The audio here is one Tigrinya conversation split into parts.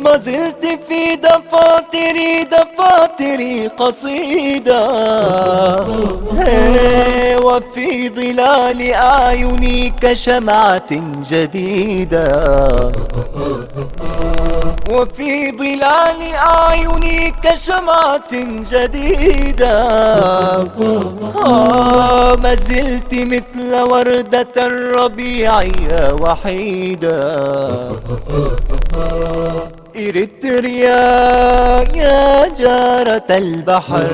ما زلت في دفاتري، دفاتري قصيدة، هي، وفي ظلال أعيني كشمعة جديدة، وفي ظلال أعيني كشمعة جديدة. آه، ما زلت مثل وردة الربيع وحيدة. إريتريا يا جارة البحر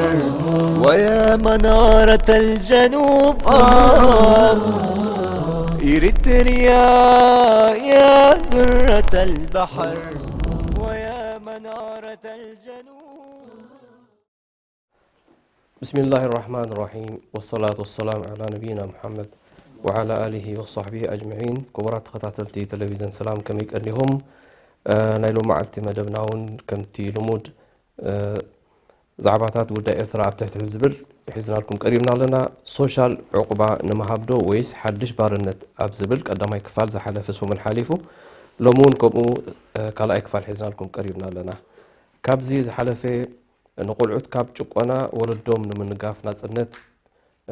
ويا منارة الجنوب، آه. إريتريا يا درة البحر ويا منارة الجنوب. بسم الله الرحمن الرحيم، والصلاة والسلام على نبينا محمد وعلى آله وصحبه أجمعين. ክቡራት ተኸታተልቲ ቴሌቪዥን ሰላም፣ ከመይ ቀኒኹም? እ፣ ናይ ሎማዓልቲ መደብና እውን ከምቲ ልሙድ፣ እ፣ ዛዕባታት ጉዳይ ኤርትራ ኣብ ትሕቲ ዝብል ሒዝናልኩም ቀሪብና ኣለና። ሶሻል ዕቑባ ንምሃብ ዶ ወይስ ሓድሽ ባርነት ኣብ ዝብል ቀዳማይ ክፋል ዝሓለፈ ሰሙን ሓሊፉ፣ ሎሚ እውን ከምኡ፣ እ፣ ካልኣይ ክፋል ሒዝናልኩም ቀሪብና ኣለና። ካብዚ ዝሓለፈ ንቆልዑት ካብ ጭቆና ወለዶም ንምንጋፍ ናጽነት፣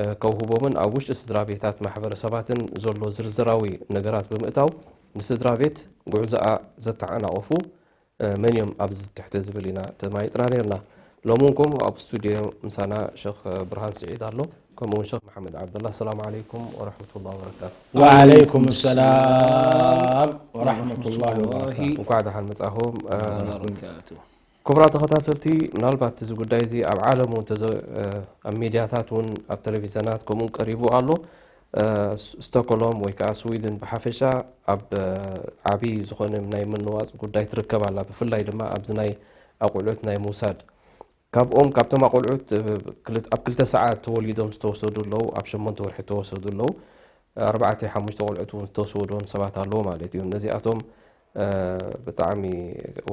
እ፣ ከውህቦምን ኣብ ውሽጢ ስድራ ቤታት ማሕበረሰባትን ዘሎ ዝርዝራዊ ነገራት ብምእታው ንስድራ ቤት ጉዕዞኣ ዘተዓናቕፉ፣ እ፣ መን እዮም ኣብዚ ትሕቲ ዝብል ኢና ተማይጥና ነርና። ሎሚ እውን ከምኡ ኣብ ስቱድዮ ምሳና ሸኽ ብርሃን ስዒድ ኣሎ፣ ከምኡ እውን ሸኽ መሓመድ ዓብደላ። ሰላም ዓለይኩም ወረሕመቱላሂ ወበረካቱ። ወዓለይኩም ሰላም ወረሕመቱላሂ ወበረካቱ። እንኳዕ ደሓን መጻኹም። እ፣ ወበረካቱ። ክቡራት ተኸታተልቲ፣ ምናልባት እዚ ጉዳይ እዚ ኣብ ዓለም እውን ተዘ-፣ እ፣ ኣብ ሚድያታት እውን ኣብ ቴሌቪዥናት ከምኡ እውን ቀሪቡ ኣሎ። እ፣ ስ-፣ ስቶክሆልም ወይ ከዓ ስዊድን ብሓፈሻ ኣብ፣ እ፣ ዓብዪ ዝኾነ ናይ ምንዋፅ ጉዳይ ትርከብ ኣላ። ብፍላይ ድማ ኣብዚ ናይ ኣቑዑት ናይ ምውሳድ፣ ካብኦም፣ ካብቶም ኣቆልዑት፣ እ፣ ክልተ፣ ኣብ ክልተ ሰዓት ተወሊዶም ዝተወሰዱ ኣለዉ፣ ኣብ ሸሞንተ ወርሒ ዝተወሰዱ ኣለዉ፣ ኣርባዕተ ሓሙሽተ ቆልዑት እውን ዝተወሰዶም ሰባት ኣለዉ ማለት እዩ። ነዚኣቶም፣ እ፣ ብጣዕሚ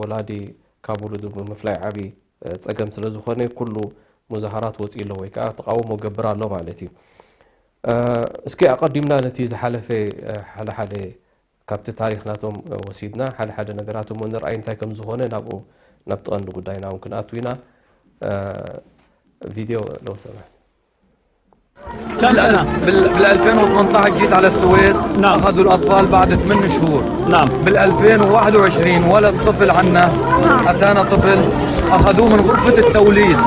ወላዲ ካብ ውሉዱ ብምፍላይ ዓቢ፣ እ፣ ጸገም ስለ ዝኾነ፣ ኩሉ ሙዛሃራት ወጺኡ ኣሎ ወይ ከኣ ተቓውሞ ገብር ኣሎ ማለት እዩ። እ፣ እስኪ ኣቐዲምና ነቲ ዝሓለፈ፣ እ፣ ሓደ ሓደ ካብቲ ታሪኽ ናቶም፣ እ፣ ወሲድና፣ ሓደ ሓደ ነገራቶም እውን ንርኣይ እንታይ ከም ዝኾነ ናብኡ፣ ናብቲ ቀንዲ ጉዳይና እውን ክንኣቱ ኢና። እ፣ ቪድዮ ለው ሰማዕ። كم سنة؟ بال ألفين وثمنطاش جيت على السويد. نعم. أخذوا الأطفال بعد ثمان شهور. نعم. بال ألفين وواحد وعشرين ولد طفل عنا، أتانا طفل، أخذوه من غرفة التوليد.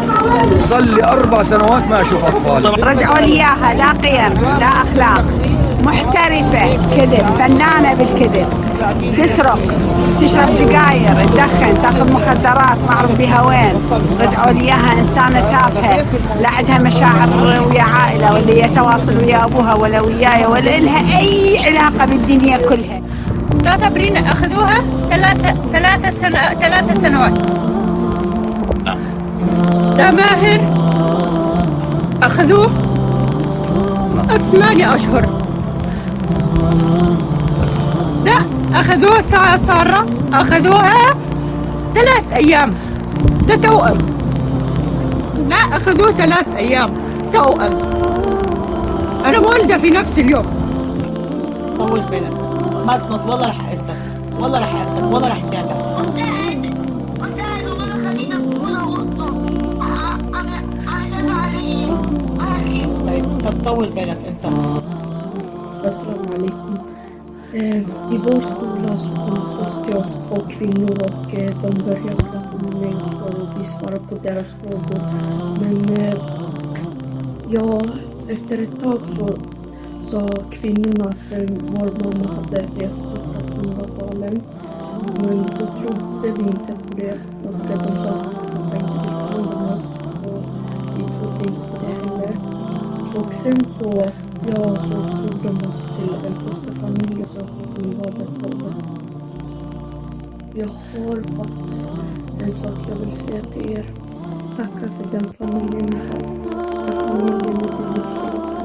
صار لي أربع سنوات ما أشوف أطفال. رجعوا لي إياها، لا قيم، لا أخلاق. محترفة كذب، فنانة بالكذب. تسرق، تشرب سجاير، تدخن، تاخذ مخدرات، ما أعرف بها وين. رجعوا لي إياها إنسانة تافهة، لا عندها مشاعر ويا عائلة، ولا هي تواصل ويا أبوها، ولا وياي، ولا إلها أي علاقة بالدنيا كلها. لا صابرين، أخذوها ثلاثة، ثلاثة سنة، ثلاثة سنوات. لا ماهر، أخذوه ثمانية أشهر. لا، أخذوه سا-، سارة، أخذوها ثلاث أيام. ده توأم. لا، أخذوه ثلاث أيام. توأم. أنا مولدة في نفس اليوم. طول بالك. ما تنط، والله رح أقتلك. والله رح أقتلك. والله رح ساعدك. قلت قاعد، قلت قاعد، والله خلينا بكل غلطة. أنا، أنا، أنا علي. طيب، طب طول بالك أنت. السلام عليكم. Eh, i vår skola så kom så ska jag två kvinnor och, eh, de började prata med mig och vi svarade på deras frågor. Men, eh, ja, efter ett tag så sa kvinnorna att, eh, vår mamma hade rest och att hon var galen. Men då trodde vi inte på det. Och de sa att pappa inte ville ta hand om oss. Och vi trodde inte på det heller. Och sen så, Jag har så problem att ställa en fosterfamilj som kommer vara där uppe. Jag har faktiskt en sak jag vill säga till er. Tacka för den familjen jag har. För familjen är det viktigaste.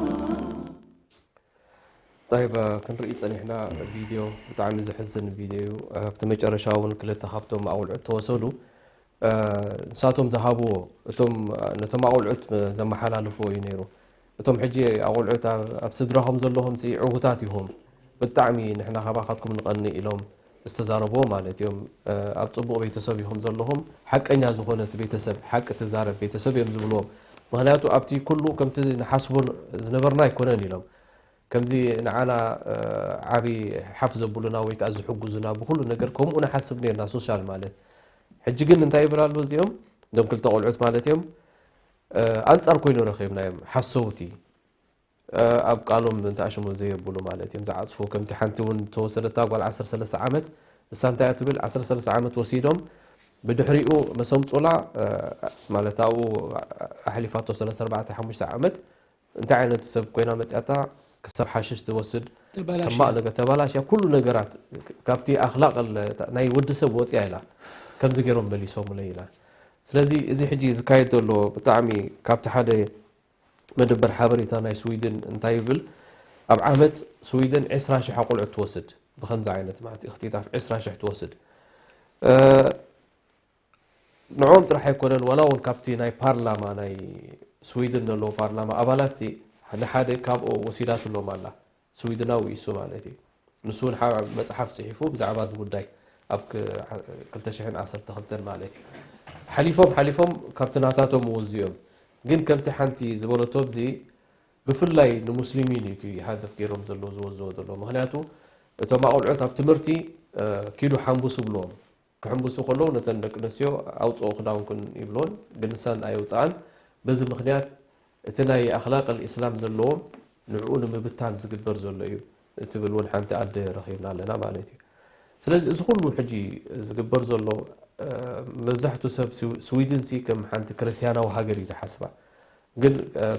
طيب ክንርኢ ጸኒሕና ቪድዮ ብጣዕሚ ዘሕዝን ቪድዮ እዩ። ኣብቲ መጨረሻ እውን ክልተ ካብቶም ኣቑልዑት ተወሰዱ። ንሳቶም ዝሃብዎ እቶም ነቶም ኣቑልዑት ዘመሓላልፍዎ እዩ ነይሩ። እቶም ሕጂ ኣቑልዑት ኣብ ኣብ ስድራኹም ዘለኹም ሲ ዕዉታት ኢኹም። ብጣዕሚ ንሕና ካባኻትኩም ንቐንእ ኢሎም ዝተዛረብዎ ማለት እዮም። ኣብ ጽቡቕ ቤተሰብ ኢኹም ዘለኹም። ሓቀኛ ዝኾነት ቤተሰብ ሓቂ ትዛረብ ቤተሰብ እዮም ዝብልዎም። ምኽንያቱ ኣብቲ ኩሉ ከምቲ ንሓስቦ ዝነበርና ኣይኮነን ኢሎም። ከምዚ ንዓና ዓቢ ሓፍ ዘብሉና ወይ ከዓ ዝሕጉዙና ብኩሉ ነገር ከምኡ ንሓስብ ነርና ሶሻል ማለት። ሕጂ ግን እንታይ ይብል ኣሎ እዚኦም እዞም ክልተ ቆልዑት ማለት እዮም ኣንጻር ኮይኑ ረኺብናዮም ሓሰውቲ ኣብ ቃሎም እንተ ኣሽሙ ዘየብሉ ማለት እዮም ዝዓጽፉ ከምቲ ሓንቲ እውን ተወሰደታ ጓል ዓሰርተ ሰለስተ ዓመት እሳ እንታይ እያ ትብል ዓሰርተ ሰለስተ ዓመት ወሲዶም ብድሕሪኡ መሰምጹላ ማለት ኣብኡ ኣሕሊፋቶ ሰለስተ ኣርባዕተ ሓሙሽተ ዓመት እንታይ ዓይነት ሰብ ኮይና መፅያታ ክሳብ ሓሽሽ ትወስድ ሕማቕ ነገር ተባላሽያ ኩሉ ነገራት ካብቲ ኣክላቕ ናይ ወዲ ሰብ ወፅያ ኢላ ከምዚ ገይሮም መሊሶምለይ ኢላ ስለዚ እዚ ሕጂ ዝካየድ ዘሎ ብጣዕሚ ካብቲ ሓደ መደበር ሓበሬታ ናይ ስዊድን እንታይ ይብል ኣብ ዓመት ስዊድን ዕስራ ሽሕ ኣቆልዑት ትወስድ ብከምዚ ዓይነት ማለት እክቲታፍ ዕስራ ሽሕ ትወስድ ንዕኦም ጥራሕ ኣይኮነን ዋላ እውን ካብቲ ናይ ፓርላማ ናይ ስዊድን ዘለዎ ፓርላማ ኣባላት ንሓደ ካብኦ ወሲዳትሎም ኣላ ስዊድናዊ እሱ ማለት እዩ ንሱ እውን መፅሓፍ ፅሒፉ ብዛዕባ እዚ ጉዳይ ኣብ ክልተ ሽሕን ዓሰርተ ክልተን ማለት እዩ ሓሊፎም ሓሊፎም ካብቲ ናታቶም ወዝዮም ግን ከምቲ ሓንቲ ዝበለቶ ብዚ ብፍላይ ንሙስሊሚን እዩ እቲ ሃደፍ ገይሮም ዘለዉ ዝወዝዎ ዘለዉ ምክንያቱ እቶም ኣቆልዑት ኣብ ትምህርቲ ኪዱ ሓንቡስ ብሎም ክሕምብሱ ከለዉ ነተን ደቂ ኣንስትዮ ኣውፅኦ ክዳውንክን ይብልዎን ግን ንሰን ኣየውፅኣን በዚ ምክንያት እቲ ናይ ኣክላቅ ልእስላም ዘለዎም ንዕኡ ንምብታን ዝግበር ዘሎ እዩ ትብል እውን ሓንቲ ኣደ ረኺብና ኣለና ማለት እዩ ስለዚ እዚ ኩሉ ሕጂ ዝግበር ዘሎ መብዛሕትኡ ሰብ ስዊድን ሲ ከም ሓንቲ ክርስትያናዊ ሃገር እዩ ዝሓስባ ግን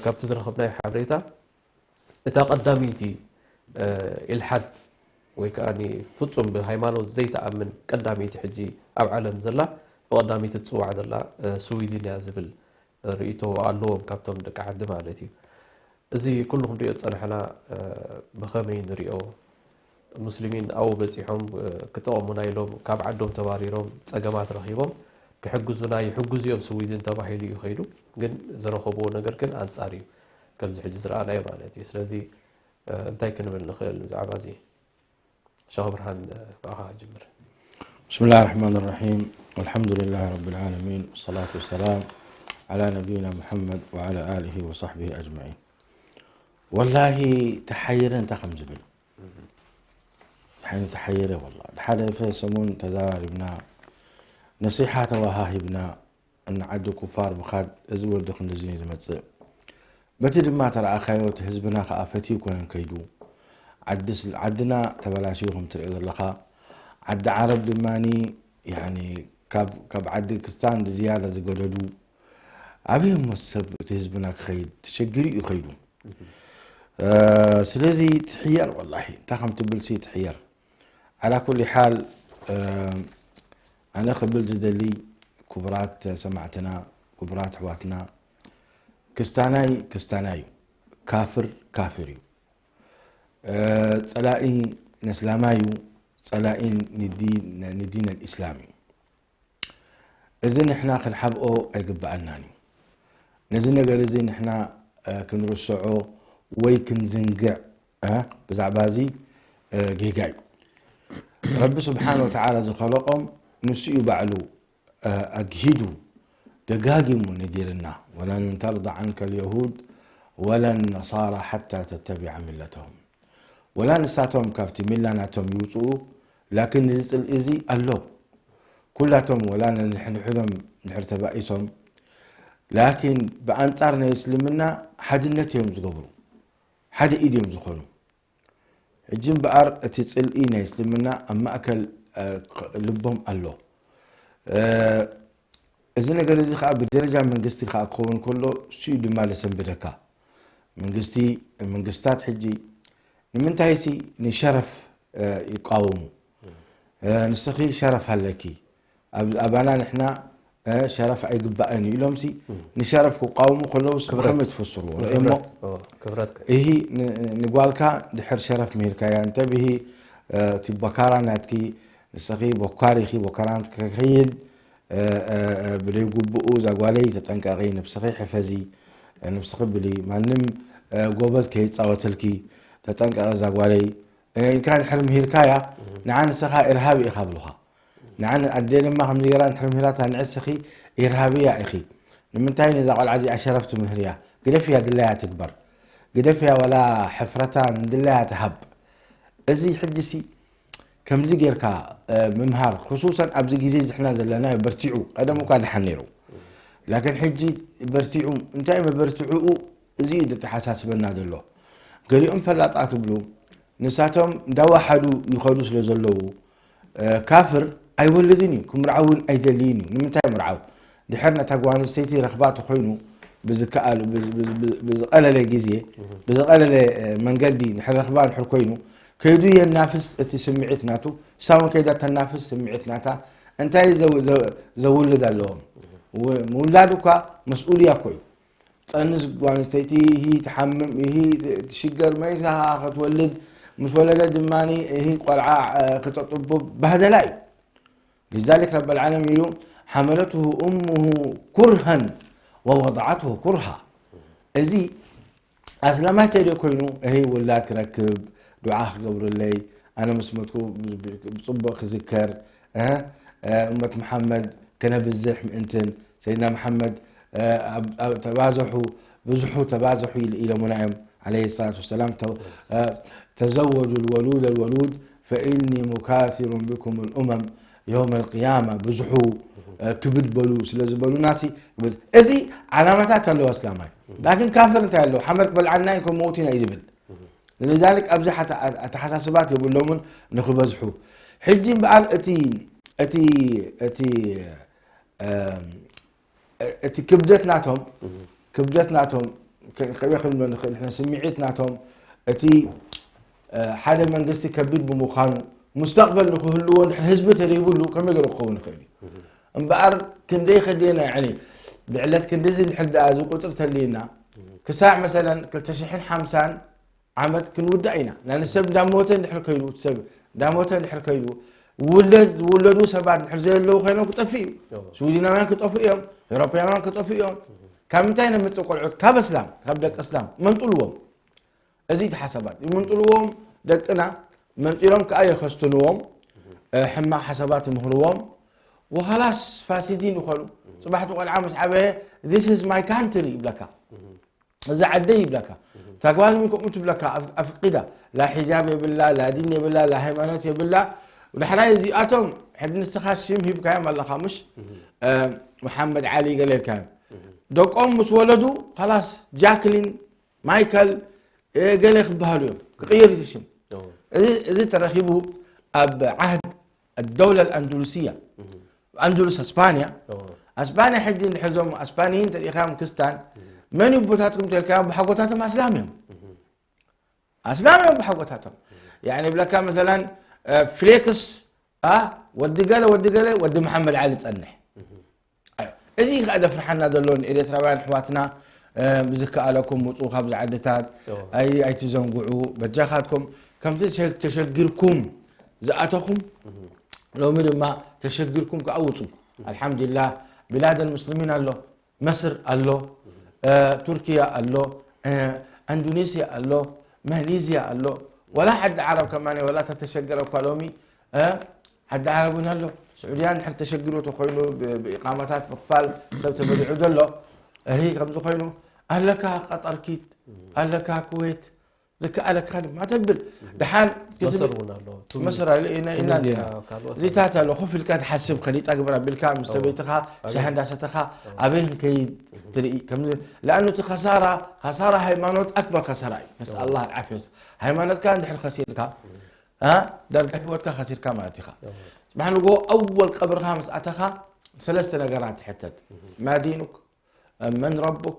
ካብቲ ዝረኸብናዮ ሓበሬታ እታ ቀዳመይቲ ኢልሓድ ወይ ከዓ ፍፁም ብሃይማኖት ዘይተኣምን ቀዳመይቲ ሕጂ ኣብ ዓለም ዘላ ብቀዳመይቲ ትፅዋዕ ዘላ ስዊድን እያ ዝብል ርእቶ ኣለዎም ካብቶም ደቂ ዓዲ ማለት እዩ እዚ ኩሉ ክንሪኦ ዝፀናሕና ብኸመይ ንሪኦ ሙስሊሚን ኣብኡ በፂሖም ክጠቐሙና ኢሎም ካብ ዓዶም ተባሪሮም ፀገማት ረኺቦም ክሕግዙና ይሕግዙ እዮም ስዊድን ተባሂሉ እዩ ከይዱ ግን ዝረኸብዎ ነገር ግን ኣንፃር እዩ ከምዚ ሕጂ ዝረኣናዮ ማለት እዩ ስለዚ እንታይ ክንብል ንኽእል ብዛዕባ እዚ ሸኽ ብርሃን ብኣኻ ጅምር بسم الله الرحمن الرحيم الحمد لله رب العالمين والصلاة والسلام على نبينا محمد وعلى آله وصحبه أجمعين والله ተሓይረ እንታይ ከም ዝብል ሓይኒ ተሓይረ والله ሓደ ሰሙን ተዘራሪብና ነሲሓ ተወሃሂብና ንዓዲ ኩፋር ምኻድ እዚ ወዲ ክንድዚ እዩ ዝመፅእ በቲ ድማ ተረኣኻዮ እቲ ህዝብና ከዓ ፈትዩ ኮነን ከይዱ ዓድና ተበላሽዩ ከም ትሪኦ ዘለኻ ዓዲ ዓረብ ድማ ካብ ዓዲ ክስታን ብዝያዳ ዝገደዱ ኣበይ እሞ ሰብ እቲ ህዝብና ክኸይድ ተሸጊሩ እዩ ከይዱ ስለዚ ትሕየር ወላሂ እንታይ ከም ትብል ሲ ትሕየር ዓላ ኩሊ ሓል ኣነ ክብል ዝደሊ ክቡራት ሰማዕትና ክቡራት ኣሕዋትና ክስታናይ ክስታናይ እዩ ካፍር ካፍር እዩ ፀላኢ ነስላማይ እዩ ፀላኢ ንዲን ኣልእስላም እዩ እዚ ንሕና ክንሓብኦ ኣይግበኣናን እዩ ነዚ ነገር እዚ ንሕና ክንርስዖ ወይ ክንዝንግዕ ብዛዕባ እዚ ጌጋ እዩ ረቢ ስብሓን ወተዓላ ዝኸለቆም ንሱ እዩ ባዕሉ ኣግሂዱ ደጋጊሙ ነጊርና ولن ترضى عنك اليهود ولا النصارى حتى تتبع ملتهم ወላ ንሳቶም ካብቲ ሚላ ናቶም ይውፅኡ ላኪን እዚ ፅልኢ እዚ ኣሎ ኩላቶም ወላ ነንሕድሕዶም ድሕር ተባኢሶም ላኪን ብኣንፃር ናይ እስልምና ሓድነት እዮም ዝገብሩ ሓደ ኢድ እዮም ዝኾኑ ሕጂ እምበኣር እቲ ፅልኢ ናይ እስልምና ኣብ ማእከል ልቦም ኣሎ እዚ ነገር እዚ ከዓ ብደረጃ መንግስቲ ከዓ ክኸውን ከሎ ስኡ ድማ ለሰንብደካ መንግስቲ መንግስታት ሕጂ ንምንታይሲ ንሸረፍ ይቃወሙ? ንስኺ ሸረፍ ኣለኪ፣ ኣባና ንሕና ሸረፍ ኣይግባእን እዩ ኢሎምሲ ንሸረፍ ክቃወሙ ከለውስ ብኸመይ ትፍስርዎ? እሞ ክብረት እሂ ንጓልካ ድሕር ሸረፍ ምሂርካያ እንተብሂ እቲ ቦካራ ናትኪ ንስኺ ቦካር ኢኺ፣ ቦካራ ናትኪ ከይድ ብደይ ጉብኡ እዛ ጓለይ ተጠንቀቒ፣ ንብስኺ ሕፈዚ፣ ንብስኺ ብሊ፣ ማንም ጎበዝ ከይፃወተልኪ ተጠንቀቒ እዛ ጓለይ ኢልካ ድሕር ምሂርካያ ንዓ ንስኻ ኢርሃቢ ኢኻ ብሉኻ። ንዓ ኣደ ድማ ከምዚ ገይራ ድሕር ምሂራታ ንዕስኺ ኢርሃብያ ኢኺ። ንምንታይ ነዛ ቆልዓ እዚኣ ሸረፍ ትምህርያ? ግደፍያ ድላያ ትግበር። ግደፍያ ዋላ ሕፍረታ ንድላያ ትሃብ። እዚ ሕጂሲ ከምዚ ጌርካ ምምሃር ክሱሰን ኣብዚ ግዜ ዝሕና ዘለናዮ በርቲዑ ቀደም እኳ ደሓን ነይሩ ላኪን ሕጂ በርቲዑ እንታይ መበርትዕኡ እዚ እዩ ደተሓሳስበና ዘሎ። ገሊኦም ፈላጣ ትብሉ ንሳቶም እንዳዋሓዱ ይኸዱ ስለ ዘለዉ ካፍር ኣይወልድን እዩ፣ ክምርዓው እውን ኣይደልይን እዩ። ንምንታይ ምርዓው? ድሕር ነታ ጓል ኣንስተይቲ ረኽባ ተኮይኑ ብዝከኣሉ ብዝቀለለ ግዜ ብዝቀለለ መንገዲ ድሕር ረኽባ ድሕር ኮይኑ ከይዱ የናፍስ እቲ ስምዒት ናቱ፣ እሳ እውን ከይዳ ተናፍስ ስምዒት ናታ። እንታይ ዘውልድ ኣለዎም? ምውላድ እኳ መስኡልያ እኮ እዩ። ትጠንስ ጓል ኣንስተይቲ እሂ ትሓምም እሂ ትሽገር መይሳ ክትወልድ ምስ ወለደ ድማ እሂ ቆልዓ ክተጥቡ ባህደላ እዩ። لذلك رب العالمين يقول حملته أمه كرها ووضعته كرها እዚ ኣስላማይ ተይደ ኮይኑ እሂ ውላድ ክረክብ ዱዓ ክገብርለይ ኣነ ምስ መትኩ ብፅቡቅ ክዝከር እመት መሓመድ ክነብዝሕ ምእንትን ሰይድና መሓመድ ተባዝሑ ብዙሑ ተባዝሑ ኢሎሙና እዮም عليه الصلاة والسلام تزوجوا الولود الولود فإني مكاثر بكم الأمم يوم القيامة ብዙሑ ክብድ በሉ ስለ ዝበሉና እዚ ዓላማታት ኣለዎ ኣስላማይ ላኪን ካፍር እንታይ ኣለዎ ሓመድ ክበልዓና እዩ ከመውት ኢና እዩ ዝብል لذلك ኣብዚ ኣተሓሳስባት የብሎምን ንክበዝሑ ሕጂ እምበኣር እቲ እቲ እቲ እቲ ክብደት ናቶም ክብደት ናቶም ከበይ ክንብሎ ንኽእል ንሕና ስምዒት ናቶም እቲ ሓደ መንግስቲ ከቢድ ብምዃኑ ሙስተቕበል ንክህልዎ እንድሕር ህዝቢ ተደይብሉ ከመይ ገይሩ ክኸውን ይኽእል እዩ እምበኣር ክንደይ ከድየና ያዕኒ ብዕለት ክንድዚ እንድሕር ደኣ እዚ ቁፅሪ ተልየና ክሳዕ መሰለን ክልተ ሽሕን ሓምሳን ዓመት ክንውዳእ ኢና ናንሰብ እንዳሞተ እንድሕር ከይኑ ሰብ እንዳሞተ እንድሕር ከይኑ ዝውለዱ ሰባት እንድሕር ዘየለዉ ኮይኖም ክጠፍእ እዩ ስዊድናውያን ክጠፍኡ እዮም ኤሮፓውያን ክጠፍኡ እዮም ካብ ምንታይ ነምፅእ ቆልዑት ካብ እስላም ካብ ደቂ እስላም መንጥልዎም እዚ እቲ ሓሳባት ይምንጥልዎም ደቅና መንጢሎም ከዓ የኸስትንዎም ሕማቅ ሓሳባት ይምህርዎም ወኸላስ ፋሲዲን ይኾኑ ፅባሕቲ ቆልዓ ምስ ዓበየ this is my country ይብለካ እዚ ዓደይ ይብለካ እታ ጓል ምን ከምኡ ትብለካ ኣፍቂዳ ላ ሒጃብ የብላ ላ ዲን የብላ ላ ሃይማኖት የብላ ዳሕራይ እዚኣቶም ሕድ ንስኻ ሽም ሂብካዮም ኣለኻ ምሽ መሓመድ ዓሊ ገለ ኢልካዮም ደቆም ምስ ወለዱ ላስ ጃክሊን ማይከል ገለ ክበሃሉ እዮም ክቅይር እቲ ሽም እዚ ተረኪቡ ኣብ ዓህድ الدولة الأندلسية ኣንዱሉስ ኣስፓንያ ኣስፓንያ ሕጂ እንድሕር ዞም ኣስፓንይን ተሪኢኻዮም ክስታን መን እዩ ቦታትኩም ተልካዮም ብሓጎታቶም ኣስላም እዮም ኣስላም እዮም ብሓጎታቶም ያኒ ብለካ መሰላን ፍሌክስ ወዲ ገለ ወዲ ገለ ወዲ መሓመድ ዓሊ ጸንሕ እዚ ከኣ ደፍርሓና ዘሎ ንኤርትራውያን ኣሕዋትና ብዝከኣለኩም ውፁ ካብዚ ዓድታት ኣይትዘንግዑ በጃኻትኩም ከምቲ ተሸጊርኩም ዝኣተኹም ሎሚ ድማ ተሸጊርኩም ከዓ ውፁ ኣልሓምዱሊላህ ቢላደል ሙስሊሚን ኣሎ መስር ኣሎ ቱርኪያ ኣሎ ኢንዶኔስያ ኣሎ ማሌዝያ ኣሎ ወላ ዓዲ ዓረብ ከማን ወላ ተተሸገረ እኳ ሎሚ ዓዲ ዓረብ እውን ኣሎ ስዑድያ እንድሕር ተሸጊሩ ተኮይኑ ብኢቃማታት ምክፋል ሰብ ተበሊዑ ዘሎ እሂ ከምዚ ኮይኑ ኣለካ ቀጠር ኪድ ኣለካ ኩዌት ዝከኣለካ ድማ ተብል ድሓን መሰር እውን ኣሎ ቱኒ- መሰር ኣሎ ኢና ኢና ቱኒዝያ ኢና ካልኦት እዚታት ኣሎ ኮፍ ኢልካ ትሓስብ ከሊጣ ግበር ኣቢልካ ምስ ሰበይትኻ ሻሂ እንዳሰተኻ ኣበይ ክንከይድ ትርኢ ከምዚ ለኣኑ እቲ ከሳራ ከሳራ ሃይማኖት ኣክበር ከሳራ እዩ ነስ ኣላ ዓፍዮት ሃይማኖትካ እንድሕር ከሲርካ ኣ ዳርጋ ህይወትካ ከሲርካ ማለት ኢኻ ጽባሕ ንጎ ኣወል ቀብርኻ ምስ ኣተኻ ሰለስተ ነገራት ትሕተት ማ ዲኑክ መን ረቡክ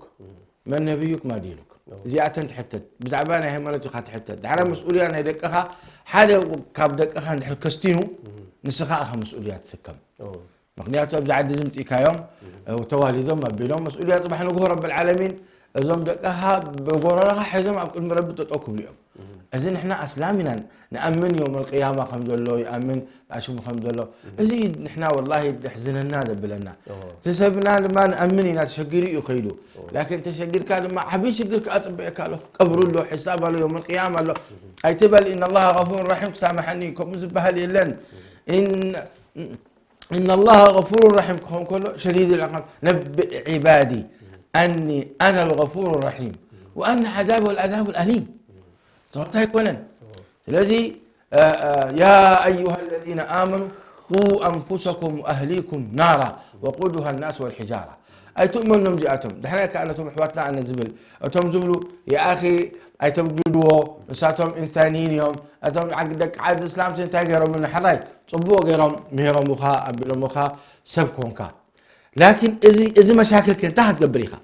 መን ነብዩክ ማ ዲኑክ እዚኣተን ትሕተት። ብዛዕባ ናይ ሃይማኖት ኢኻ ትሕተት። ዳሕራይ መስኡልያ ናይ ደቅኻ፣ ሓደ ካብ ደቅኻ እንድሕር ከስቲኑ፣ ንስኻ ኢኻ መስኡልያ ትስከም። ምኽንያቱ ኣብዚ ዓዲ እዚ ምጺእካዮም፣ ተዋሊዶም ኣቢሎም፣ መስኡልያ ጽባሕ ንግሆ ረብል ዓለሚን እዞም ደቅኻ ብጎረሮኻ ሒዞም ኣብ ቅድሚ ረቢ ጠጠው ክብሉ እዮም። እዚ ንሕና ኣስላም ኢና፣ ንኣምን ዮም ኣልቅያማ ከም ዘሎ ይኣምን፣ ኣሽሙ ከም ዘሎ። እዚ ንሕና ወላሂ ደሕዝነና ዘብለና። እቲ ሰብና ድማ ንኣምን ኢና፣ ተሸጊሩ እዩ ከይዱ። ላኪን ተሸጊርካ ድማ ዓብዪ ሽግር ከኣ ጽበየካ ኣሎ። ቀብሩ ኣሎ፣ ሕሳብ ኣሎ፣ ዮም ኣልቅያማ ኣሎ። ኣይትበል፣ ኢነ ላሃ ገፉር ረሒም ክሳምሓኒ፣ ከምኡ ዝበሃል የለን። ኢን-፣ ኢነ ላሃ ገፉር ረሒም ክኸውን ከሎ፣ ሸዲድ ልዕቃብ፣ ነብእ ዒባዲ ኣኒ ኣና ልገፉር ረሒም ወኣነ ዓዛቢ ወልዓዛቡ ኣሊም። ጸወታ ኣይኮነን። ስለዚ፣ ያ ኣዩሃ ለዚነ ኣመኑ ቁ ኣንፉሰኩም ወኣህሊኩም ናራ ወቁዱሃ ናስ ወልሒጃራ። ኣይትእመኖም እዚኣቶም። ድሕራይ ከኣ ነቶም ኣሕዋትና ኣነ ዝብል፣ እቶም ዝብሉ፣ የኣኺ ኣይተግድድዎ፣ ንሳቶም ኢንሳኒን እዮም። እቶም ዓግ-፣ ደቂ ዓዲ እስላም እንታይ ገይሮም? ንሕራይ ጽቡቕ ገይሮም ምሂሮምኻ፣ ኣቢሎምኻ፣ ሰብ ኮንካ። ላኪን እዚ፣ እዚ መሻክል ከ እንታይ ክትገብር ኢኻ?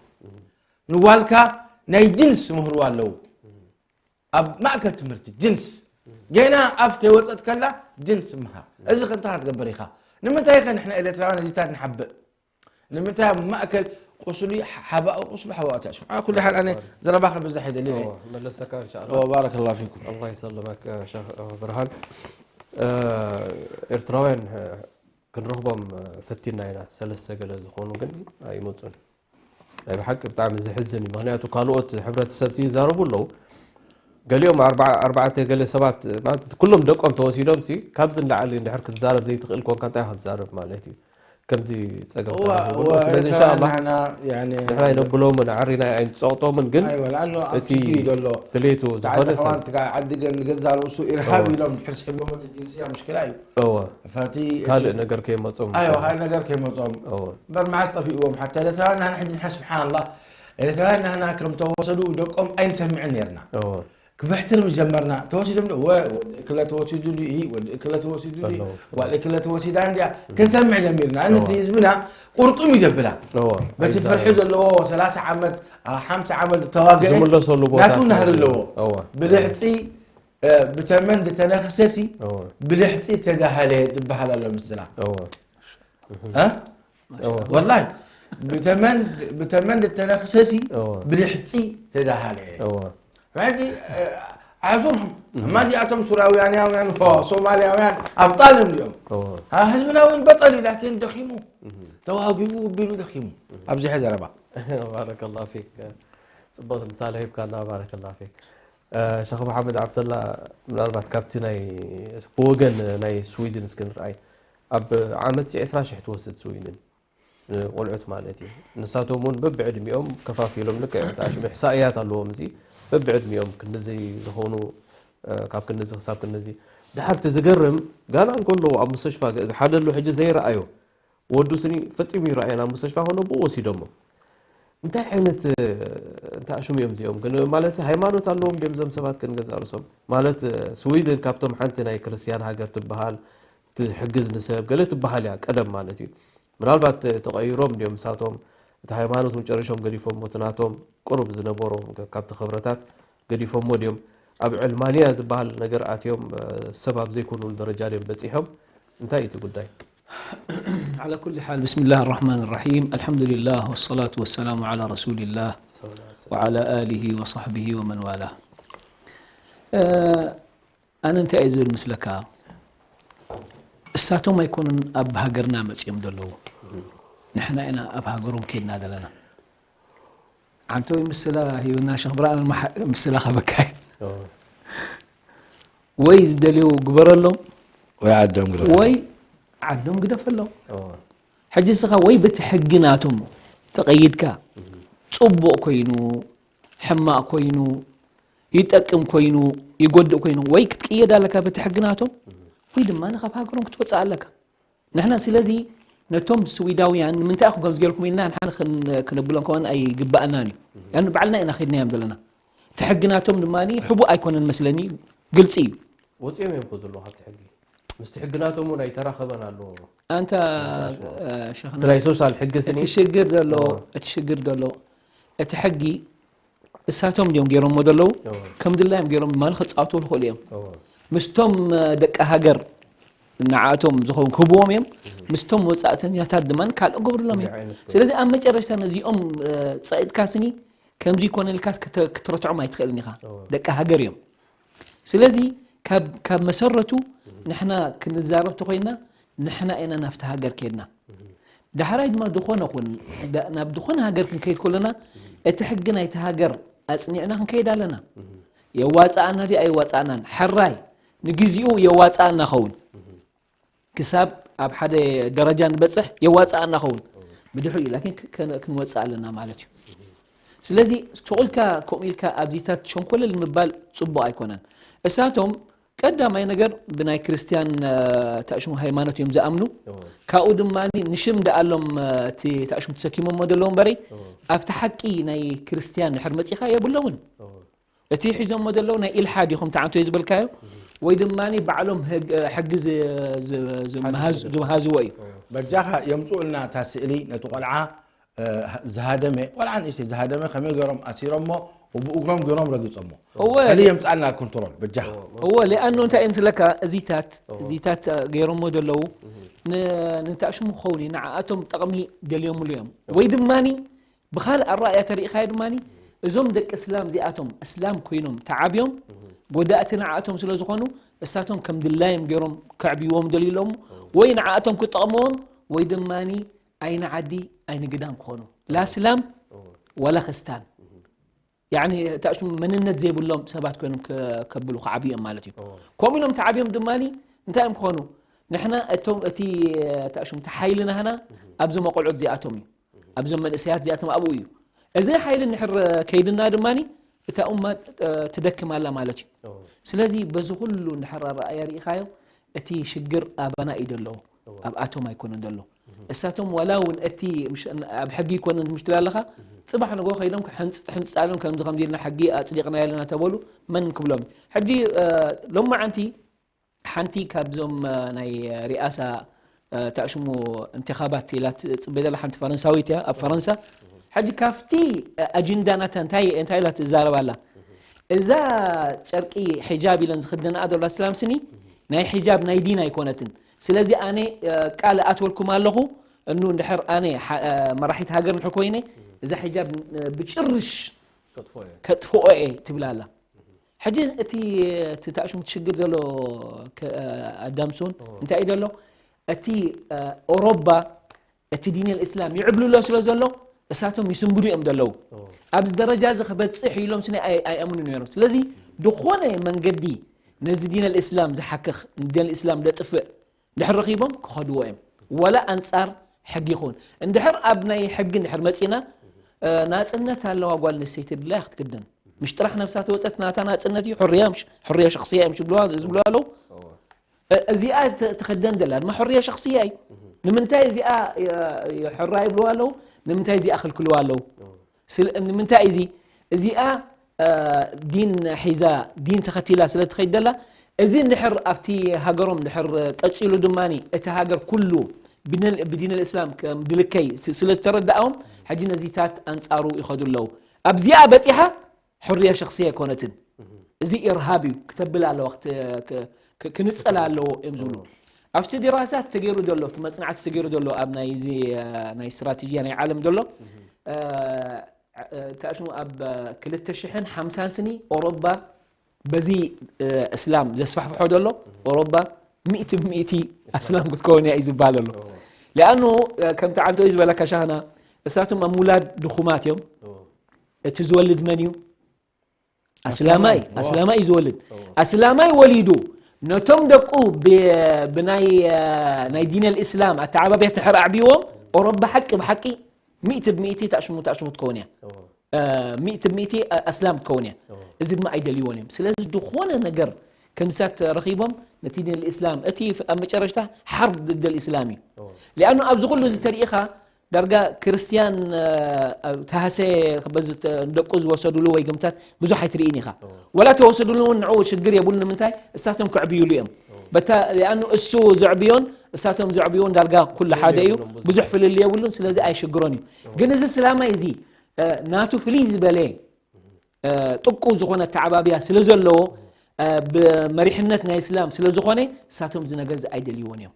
ንጓልካ ናይ ጅንስ ምህርዋ ኣለዉ። ኣብ ማእከል ትምህርቲ ጅንስ። ገና ኣፍ ከይወጸት ከላ ጅንስ ምሃር። እዚ ከ እንታይ ክትገብር ኢኻ? ንምንታይ ከ ንሕና ኤርትራውያን እዚታት ንሓብእ? ንምንታይ ኣብ ማእከል ቁስሊ ሓባኡ ቁስሊ ሓባኡ ተሽም? ዓ ኩሉ ሓል ኣነ ዘረባ ከብዝሕ ኣይደልን እየ። እወ፣ መለሰካ እንሻኣላ። እወ፣ ባረከላሁ ፊኩም። ኣላህ ይሰልመክ፣ ሸኽ ብርሃን። እ፣ ኤርትራውያን፣ እ፣ ክንረኽቦም፣ እ፣ ፈቲና ኢና። ሰለስተ ገለ ዝኾኑ ግን ኣይመጹን። ናይ ብሓቂ ብጣዕሚ ዘሕዝን እዩ። ምኽንያቱ ካልኦት ሕብረተሰብ ይዛረቡ ኣለዉ። ገሊኦም ኣርባዓ-፣ ኣርባዕተ ገለ ሰባት፣ ማለት ኩሎም ደቆም ተወሲዶም ሲ፣ ካብዚ ንላዕሊ እንድሕር ክትዛረብ ዘይትኽእል ኮንካ እንታይ ክትዛረብ ማለት እዩ? ከምዚ ጸገም እዋ፣ ተረኺቡ ኣሎ። እዋ፣ ስለዚ ኤርትራውያን ኢንሻኣላህ ንሕና፣ ያኒ፣ ድሕራይ ነብሎምን ኣዕሪና ኣይንጸቕጦምን፣ ግን ኣይወ፣ ለኣኑ ኣብ እቲ ሽግር እዩ ዘሎ። ድሌቱ ብዓዲ ዝኾነ ኣሕዋን ሰብ ትካ ዓዲ ግን ንገዛ ርእሱ ኢርሃብ እዋ። ኢሎም ድሕር ስሒቦም እቲ ጅንስያ ሙሽኪላ እዩ። እዋ። ፈቲ ካልእ እቲ ነገር ከይመጾም ኣይወ፣ ዝጸንሑ። ካልእ ነገር ከይመጾም። እዋ። እምበር መዓስ ጠፊእዎም ሓታ ኤርትራውያን ንሕና ሕጂ ንሕና ስብሓንላህ፣ ኤርትራውያን ንሕና ከም ተወሰዱ ደቆም ኣይንሰምዕን ነርና። እዋ። ክብሕትር ምስ ጀመርና፣ ተወሲዶም ዶ? ወ-፣ ወዲ እክለ ተወሲዱ ድዩ? ወዲ እክለ ተወሲዱ ድዩ? ኣለዎ። ጓል እክለ ተወሲዳ እንድያ? ክንሰምዕ ጀሚርና። ነቲ እዋ። ህዝብና ቁርጡም ይደብላ። እዋ። በቲ ኣይዛረብን። ፍርሒ ዘለዎ ሰላሳ ዓመት፣ አ፣ ሓምሳ ዓመት ተዋግአ ዝምለሰሉ ናቱ ቦታታት ናህሪ ኣለዎ። ኣለዎ። እዋ። ብልሕጺ፣ እ፣ ብተመን ዝተነኽሰሲ፣ እዋ። ብልሕጺ ተዳሃለ ዝበሃል ኣሎ ምስላ። እዋ። እ? እዋ። ወላሂ፣ ብተመን፣ ብተመን ዝተነኽሰሲ እዋ። ብልሕጺ ተዳሃለ። እዋ። ሕጂ፣ እ፣ ኣዕዙርኩም። እማ እዚኣቶም ሱራውያን፣ ያውያን፣ ሶማልያውያን ኣብ ጣልም እዮም። እዋ። አ፣ ህዝብና እውን በጠል እዩ፣ ላኪን ደኺሙ። እህ። ተዋጊኡ ቢሉ ደኺሙ። ኣብዚ ሕዚ ዘረባ። ባረከላሁ ፊክ። ጽቡቕ ምሳሌ ሂብካና፣ ባረከላሁ ፊክ። እ፣ ሸኽ መሓመድ ዓብደላ፣ ምናልባት ካብቲ ናይ፣ ብወገን ናይ ስዊድን እስኪ ንርኣይ። ኣብ ዓመት ዕስራ ሽሕ ትወስድ ስዊድን፣ እ፣ ቆልዑት ማለት እዩ። ንሳቶም እውን በብዕድሚኦም ከፋፊሎም፣ ልክዕ እቲ ኣሽሙ ኢሕሳእያት ኣለዎም። እዚ በብዕድሚኦም ክንድዚ ዝኾኑ፣ እ፣ ካብ ክንድዚ ክሳብ ክንድዚ። ድሓር እቲ ዝገርም፣ ጋና እንከለዉ ኣብ ሙስተሽፋ ገ-፣ ሓደ ኣሎ ሕጂ ዘይረኣዮ። ወዱ ስኒ ፈጺሙ ይረኣየን ኣብ ሙስተሽፋ ኾነ ብኡ ወሲዶሞ። እንታይ ዓይነት፣ እ፣ እንታይ ኣሽሙ እዮም እዚኦም? ግን ማለትሲ ሃይማኖት ኣለዎም ድዮም እዞም ሰባት ክንገዛእ ርእሶም? ማለት፣ እ፣ ስዊድን ካብቶም ሓንቲ ናይ ክርስትያን ሃገር ትበሃል፣ ትሕግዝ ንሰብ፣ ገለ ትበሃል እያ ቀደም ማለት እዩ። ምናልባት፣ እ፣ ተቐይሮም ድዮም ንሳቶም? እቲ ሃይማኖት እውን ጨሪሾም ገዲፎሞ፣ እቲ ናቶም ቅሩብ ዝነበሮም ከ-፣ ካብቲ ክብረታት ገዲፎሞ ድዮም? ኣብ ዕልማንያ ዝበሃል ነገር ኣትዮም፣ እ፣ ሰብ ኣብ ዘይኮኑሉ ደረጃ ድዮም በጺሖም? እንታይ እዩ እቲ ጉዳይ? على كل حال، بسم الله الرحمن الرحيم، الحمد لله والصلاة والسلام على رسول الله وعلى آله وصحبه ومن والاه. እ፣ ኣነ እንታይ እየ ዝብል ምስለካ? እሳቶም ኣይኮኑን ኣብ ሃገርና መጺኦም ዘለዉ። ንሕና ኢና ኣብ ሃገሮም ከይድና ዘለና። ዓንተዊ ምስላ ሂብና ሸኽ ብርሃን መሓ-፣ ምስላ ከበካይ። ኦ። ወይ ዝደልዩ ግበረሎም፣ ወይ ዓዶም ግደፈሎም። ወይ ዓዶም ግደፈሎም። ኦ። ሕጂ እስኻ ወይ በቲ ሕጊ ናቶም ተቐይድካ፣ እህ። ጽቡቕ ኮይኑ፣ ሕማቕ ኮይኑ፣ ይጠቅም ኮይኑ፣ ይጎድእ ኮይኑ፣ ወይ ክትቅየድ ኣለካ በቲ ሕጊ ናቶም፣ እህ። ወይ ድማ ካብ ሃገሮም ክትወጽእ ኣለካ። ንሕና ስለዚ ነቶም ስዊዳውያን ንምንታይ ኢኹም ከምዚ ጌርኩም ኢልና ንሓን ክን-፣ ክነብሎም ከማን ኣይግባኣናን እዩ። እህ። ያን ባዕልና ኢና ኸድናዮም ዘለና። እቲ ሕጊ ናቶም ድማ ሕቡእ ኣይኮነን መስለኒ፣ ግልጺ እዩ። ወጺኦም እዮም እኮ ዘለዉ ካብቲ ሕጊ። ምስቲ ሕጊ ናቶም እውን ኣይተራኸበን ኣሎ። ኣንታ፣ ኣንታ ኣሽሙ። እ፣ ሸኽና፣ እቲ ናይ ሶሻል ሕጊ ስኒ። እቲ ሽግር ዘሎ፣ እዎ። እቲ ሽግር ዘሎ፣ እቲ ሕጊ እሳቶም ድዮም ገይሮሞ ዘለዉ? ከም ድላዮም ገይሮም ድማ ክፃወቱ ይኽእሉ እዮም። ምስቶም ደቂ ሃገር ንዓቶም ዝኸውን ክህብዎም እዮም። ምስቶም ወፃእተኛታት ድማ ካልእ ገብርሎም እዮም። ስለዚ ኣብ መጨረሽታ ነዚኦም ፀቂጥካ ስኒ ከምዚ ይኮነ ኢልካስ ክትረትዖም ኣይትኽእልን ኢኻ። ደቂ ሃገር እዮም። ስለዚ ካብ መሰረቱ ንሕና ክንዛረብ ተኮይና ንሕና ኢና ናብቲ ሃገር ከድና። ዳሕራይ ድማ ዝኾነ ኹን ናብ ዝኾነ ሃገር ክንከይድ ከለና እቲ ሕጊ ናይቲ ሃገር ኣፅኒዕና ክንከይድ ኣለና። የዋፅኣና ድዩ ኣይዋፅኣናን? ሕራይ ንግዚኡ የዋፅኣና ኸውን ክሳብ ኣብ ሓደ ደረጃ ንበፅሕ የዋፅኣና ኸውን ብድሕሪኡ ላኪን ክንወፅእ ኣለና ማለት እዩ። ስለዚ ሱቕ ኢልካ ከምኡ ኢልካ ኣብዚታት ሸንኮለል ምባል ፅቡቕ ኣይኮነን። እሳቶም ቀዳማይ ነገር ብናይ ክርስትያን ተእሽሙ ሃይማኖት እዮም ዝኣምኑ። ካብኡ ድማ ንሽም ደኣሎም እቲ ተእሽሙ ተሰኪሞሞ ዘለዉ እምበረይ ኣብቲ ሓቂ ናይ ክርስትያን ድሕር መፂኻ የብለውን። እቲ ሒዞሞ ዘለዉ ናይ ኢልሓድ ኢኹም ተዓንቶ ዝበልካዮ ወይ ድማ ባዕሎም ሕጊ ዝምሃዝዎ እዩ። በጃኻ የምፅኡልና እታ ስእሊ ነቲ ቆልዓ ዝሃደመ ቆልዓ ንእሽተይ ዝሃደመ ከመይ ገሮም ኣሲሮሞ ብእግሮም ገሮም ረጊፆሞ። ከሊ የምፃልና ኮንትሮል በጃኻ። እወ ሊኣኖ እንታይ እዮም ስለካ እዚታት እዚታት ገይሮሞ ዘለዉ ንታሽሙ ክኸውን እዩ። ንዓኣቶም ጠቕሚ ደልዮምሉ እዮም ወይ ድማ ብኻልእ ኣረኣእያ ተሪኢኻዮ ድማ እዞም ደቂ እስላም እዚኣቶም እስላም ኮይኖም ተዓብዮም ጎዳእቲ ንዓኣቶም ስለ ዝኾኑ እሳቶም ከም ድላዮም ገይሮም ከዕብይዎም ደልዩ ኣለዉ ወይ ንዓኣቶም ክጠቕምዎም ወይ ድማ ኣይንዓዲ ኣይንግዳም ክኾኑ ላ እስላም ወላ ክስታን ያኒ እታሽሙ መንነት ዘይብሎም ሰባት ኮይኖም ከብሉ ክዓብዩ እዮም ማለት እዩ። ከምኡ ኢሎም ተዓብዮም ድማ እንታይ እዮም ክኾኑ? ንሕና እቶም እቲ እታሽሙ እቲ ሓይሊ ናህና ኣብዞም ኣቆልዑት እዚኣቶም እዩ ኣብዞም መንእሰያት እዚኣቶም ኣብኡ እዩ። እዚ ሓይሊ እንድሕር ከይድና ድማ እታ ኡማ ትደክም ኣላ ማለት እዩ። ስለዚ በዚ ኩሉ እንድሕር ኣረኣያ ርኢኻዮ እቲ ሽግር ኣባና እዩ ዘሎ ኣብኣቶም ኣይኮነን ዘሎ። እሳቶም ዋላ እውን እቲ ኣብ ሕጊ ይኮነን ምሽትላ ኣለኻ ፅባሕ ንጎ ከይዶም ሕንፅፃሎም ከምዚ ከምዚ ኢልና ሕጊ ኣፅዲቕና ኣለና ተበሉ መን ክብሎም ሕጂ ሎማዓንቲ ሓንቲ ካብዞም ናይ ሪኣሳ ታሽሙ እንተኻባት ኢላ ትፅበ ዘላ ሓንቲ ፈረንሳዊት እያ ኣብ ፈረንሳ። ሕጂ ካብቲ ኣጅንዳ ናታ እንታይ እንታይ ኢላ ትዛረብ ኣላ? እዛ ጨርቂ ሒጃብ ኢለን ዝኽደንኣ ዘሎ ኣስላም ስኒ ናይ ሒጃብ ናይ ዲን ኣይኮነትን። ስለዚ ኣነ ቃል ኣትወልኩም ኣለኹ እኑ እንድሕር ኣነ መራሒት ሃገር እንድሕር ኮይነ እዛ ሒጃብ ብጭርሽ ከጥፍኦ እየ ትብል ኣላ። ሕጂ እቲ እቲ ታሽሙ ትሽግር ዘሎ ኣዳምሶን እንታይ እዩ ዘሎ እቲ ኦሮባ እቲ ዲን ልእስላም ይዕብልሎ ስለ ዘሎ እሳቶም ይስንብዱ እዮም ዘለዉ። ኣብዚ ደረጃ እዚ ክበፅሕ ኢሎም ስኒ ኣይኣምኑ ነይሮም። ስለዚ ዝኾነ መንገዲ ነዚ ዲን ልእስላም ዝሓክኽ ዲን ልእስላም ደጥፍእ ድሕር ረኺቦም ክኸድዎ እዮም። ወላ ኣንፃር ሕጊ ይኹን እንድሕር ኣብ ናይ ሕጊ እንድሕር መፂና ናፅነት ኣለዋ ጓል ንስተይቲ ድላያ ክትክደን ምሽ ጥራሕ ነብሳ ተወፀት ናታ ናፅነት እዩ ሕርያ ምሽ ሕርያ ሸክስያ እዮም ዝብልዋ ዝብሉ ኣለዉ። እዚኣ ተኸደን ደላ ድማ ሕርያ ሸክስያ እዩ። ንምንታይ እዚኣ ሕራ ይብልዋ ኣለዉ? ንምንታይ እዚኣ ክልክልዋ ኣለዉ? ንምንታይ እዚ እዚኣ ዲን ሒዛ ዲን ተኸቲላ ስለ ትኸይድ ደላ እዚ እንድሕር ኣብቲ ሃገሮም እንድሕር ቀፂሉ ድማ እቲ ሃገር ኩሉ ብዲን ልእስላም ከም ድልከይ ስለ ዝተረዳኣዎም ሕጂ ነዚታት ኣንፃሩ ይኸዱ ኣለዉ። ኣብዚኣ በፂሓ ሕርያ ሸክስያ ኣይኮነትን። እዚ ኢርሃብ እዩ ክተብል ኣለዋ ክንፀል ኣለዎ እዮም ዝብሉ። ኣብቲ ዲራሳት ተገይሩ ዘሎ እቲ መፅናዕቲ ተገይሩ ዘሎ ኣብ ናይዚ ናይ ስትራቴጂያ ናይ ዓለም ዘሎ ታሽሙ ኣብ ክልተ ሽሕን ሓምሳን ስኒ ኦሮባ በዚ እስላም ዘስፋሕፍሖ ዘሎ ኦሮባ ሚእቲ ብሚእቲ ኣስላም ክትከውን እያ እዩ ዝበሃል ኣሎ። ሊኣኑ ከምቲ ዓንቶ እዩ ዝበለካ ሻህና እሳቶም ኣብ ሙላድ ድኹማት እዮም። እቲ ዝወልድ መን እዩ? ኣስላማይ ኣስላማይ እዩ ዝወልድ። ኣስላማይ ወሊዱ ነቶም ደቁ ብናይ ናይ ዲን ልእስላም ኣተዓባብያ ተሕር ኣዕብዎም ኦሮባ ሓቂ ብሓቂ ሚእቲ ብሚእቲ ታሽሙ ታሽሙ ትከውን እያ። ሚእቲ ብሚእቲ ኣስላም ትከውን እያ። እዚ ድማ ኣይደልይዎን እዮም። ስለዚ ዝኾነ ነገር ከምዚታት ረኺቦም ነቲ ዲን ልእስላም እቲ ኣብ መጨረሽታ ሓርብ ድደ ልእስላም እዩ። ሊኣኑ ኣብዚ ኩሉ እዚ ተሪኢኻ ዳርጋ ክርስትያን ተሃሰ በዚ ደቁ ዝወሰድሉ ወይ ግምታት ብዙሕ ኣይትርኢን ኢኻ። ወላ ተወሰድሉ እውን ንዕኡ ሽግር የብሉ ንምንታይ እሳቶም ክዕብዩሉ እዮም። በታ ሊኣኑ እሱ ዘዕብዮን እሳቶም ዘዕብዮን ዳርጋ ኩሉ ሓደ እዩ። ብዙሕ ፍልል የብሉን ስለዚ ኣይሽግሮን እዩ። ግን እዚ ስላማይ እዚ ናቱ ፍልይ ዝበለ ጥብቁ ዝኾነ ኣተዓባብያ ስለ ዘለዎ፣ ብመሪሕነት ናይ እስላም ስለ ዝኾነ፣ እሳቶም እዚ ነገር እዚ ኣይደልይዎን እዮም።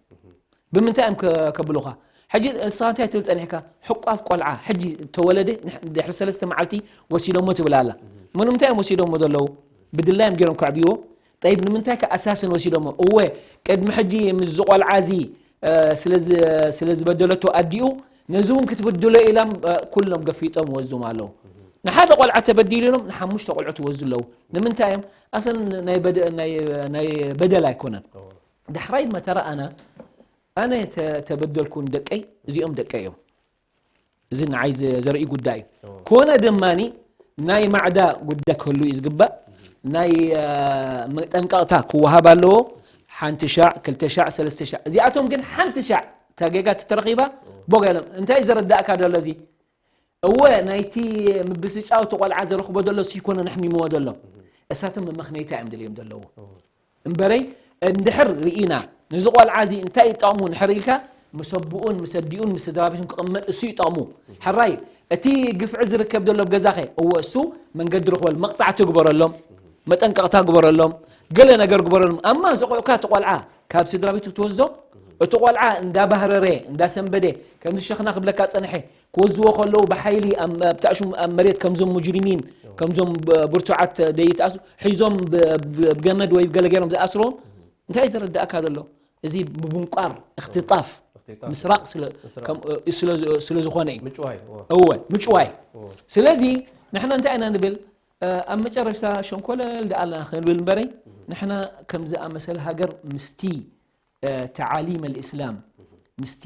ብምንታይ እዮም ከ-፣ ከብሉኻ? ሕጂ ንስኻ እንታይ ትብል ጸኒሕካ? ሕቋፍ ቆልዓ፣ ሕጂ ተወለደ፣ ንሕ-፣ ድሕሪ ሰለስተ መዓልቲ ወሲዶሞ ትብል ኣላ። እሞ ንምንታይ እዮም ወሲዶሞ ዘለዉ? ብድላዮም ገይሮም ከዕብይዎ? ጠይብ፣ ንምንታይ ከ ኣሳስን ወሲዶሞ? እወ፣ ቅድሚ ሕጂ ምስ እዚ ቆልዓ እዚ፣ እ፣ ስለ ዝ-፣ ስለ ዝበደለቶ ኣዲኡ፣ ነዚ እውን ክትብድሎ ኢላም፣ እ፣ ኩሎም ገፊጦም ወስዶም ኣለዉ። ንሓደ ቆልዓ ተበዲሉ ኢሎም ንሓሙሽተ ቆልዑት ወስዱ ኣለዉ። ንምንታይ እዮም? ኣሰን ናይ በደ-፣ ናይ፣ ናይ በደል ኣይኮነን። ዳሕራይ መተረኣና፣ ኣነ ተ-፣ ተበደልኩ ንደቀይ፣ እዚኦም ደቀይ እዮም። እዚ ንዓይ ዘ-፣ ዘርኢ ጉዳይ እዩ። ኮነ ድማኒ ናይ ማዕዳ ጉዳይ ክህሉ እዩ ዝግባእ። ናይ፣ እ፣ መጠንቀቕታ ክወሃብ ኣለዎ። ሓንቲ ሻዕ፣ ክልተ ሻዕ፣ ሰለስተ ሻዕ። እዚኣቶም ግን ሓንቲ ሻዕ እታ ጌጋ ተተረኺባ፣ ቦግ ኣይሎም። እንታይ ዘረዳእካ ዘሎ እዚ? እወ፣ ናይቲ ምብስጫው እቲ ቆልዓ ዘረኽቦ ዘሎ እሱ ይኮነ ነሕሚምዎ ዘሎ። እሳቶም መመኽነይታ እዮም ደልዮም ዘለዉ። እምበረይ፣ እንድሕር ርኢና፣ ነዚ ቆልዓ እዚ እንታይ ይጠቕሙ እንድሕር ኢልካ፣ ምስ ኣቦኡን ምስ ኣዲኡን ምስ ስድራ ቤቱን ክቕመጥ እሱ ይጠቕሙ። ሕራይ፣ እቲ ግፍዒ ዝርከብ ዘሎ ኣብ ገዛኸ፣ እወ፣ እሱ መንገዲ ርኽበሉ፣ መቕጻዕቲ ግበረሎም፣ መጠንቀቕታ ግበረሎም፣ ገለ ነገር ግበረሎም። ኣማ ዘቑዕካ እቲ ቆልዓ ካብ ስድራ ቤቱ ትወስዶ፣ እቲ ቆልዓ እንዳባህረረ፣ እንዳሰንበደ፣ ከምዚ ሸኽና ክብለካ ጸንሐ፣ ክወዝዎ ከለዉ ብሓይሊ ኣብ፣ ኣብ ታእሹም ኣብ መሬት ከምዞም ሙጅሪሚን፣ ከምዞም ብ-፣ ብርቱዓት ደይተኣስሩ፣ ሒዞም ብ-፣ ብ-፣ ብገመድ ወይ ብገለ ገይሮም ዝኣስርዎም፣ እንታይ እዩ ዘረዳእካ ዘሎ? እዚ ምብንቋር፣ እኽትጣፍ፣ እኽትጣፍ። ምስራቕ ስለ፣ ምስራቕ። ከም፣ እ፣ ስለ፣ ስለ ዝኾነ እዩ። ምጭዋይ፣ እወ። እወ፣ ምጭዋይ። እወ። ስለዚ ንሕና እንታይ ኢና ንብል? እ፣ ኣብ መጨረሽታ ሸንኮለል ደኣልና ክንብል እምበረይ፣ ንሕና ከም ዝኣመሰለ ሃገር ምስቲ፣ እ፣ ተዓሊም ኣልእስላም፣ ምስቲ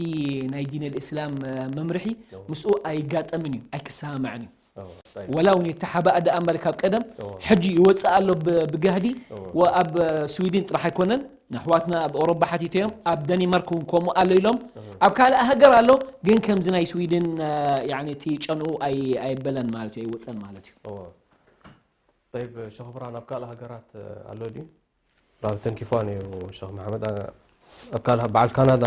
ናይ ዲን ኣልእስላም፣ እ፣ መምርሒ፣ እወ። ምስኡ ኣይጋጠምን እዩ፣ ኣይክሰማማዕን እዩ። እወ፣ ጠይብ። ወላ እውን የተሓባእ ደኣ እምበር ካብ ቀደም፣ እወ። ሕጂ ይወፅእ ኣሎ ብ-፣ ብጋህዲ፣ እወ። ወኣብ፣ እ፣ ስዊድን ጥራሕ ኣይኮነን፣ ንኣሕዋትና ኣብ ኣውሮፓ ሓቲተዮም፣ ኣብ ደኒማርክ እውን ከምኡ ኣሎ ኢሎም፣ እወ። ኣብ ካልእ ሃገር ኣሎ፣ ግን ከምዚ ናይ ስዊድን፣ እ፣ ያኒ እቲ ጨንኡ ኣይ-፣ ኣይበለን ማለት እዩ፣ ኣይወፀን ማለት እዩ። እወ። ጠይብ፣ ሸኽ ብርሃን፣ ኣብ ካልእ ሃገራት፣ እ፣ ኣሎ ድዩ? ናብ ተንኪፋ ነይሩ ሸኽ መሓመድ፣ ኣ-፣ ኣብ ካልእ፣ በዓል ካናዳ፣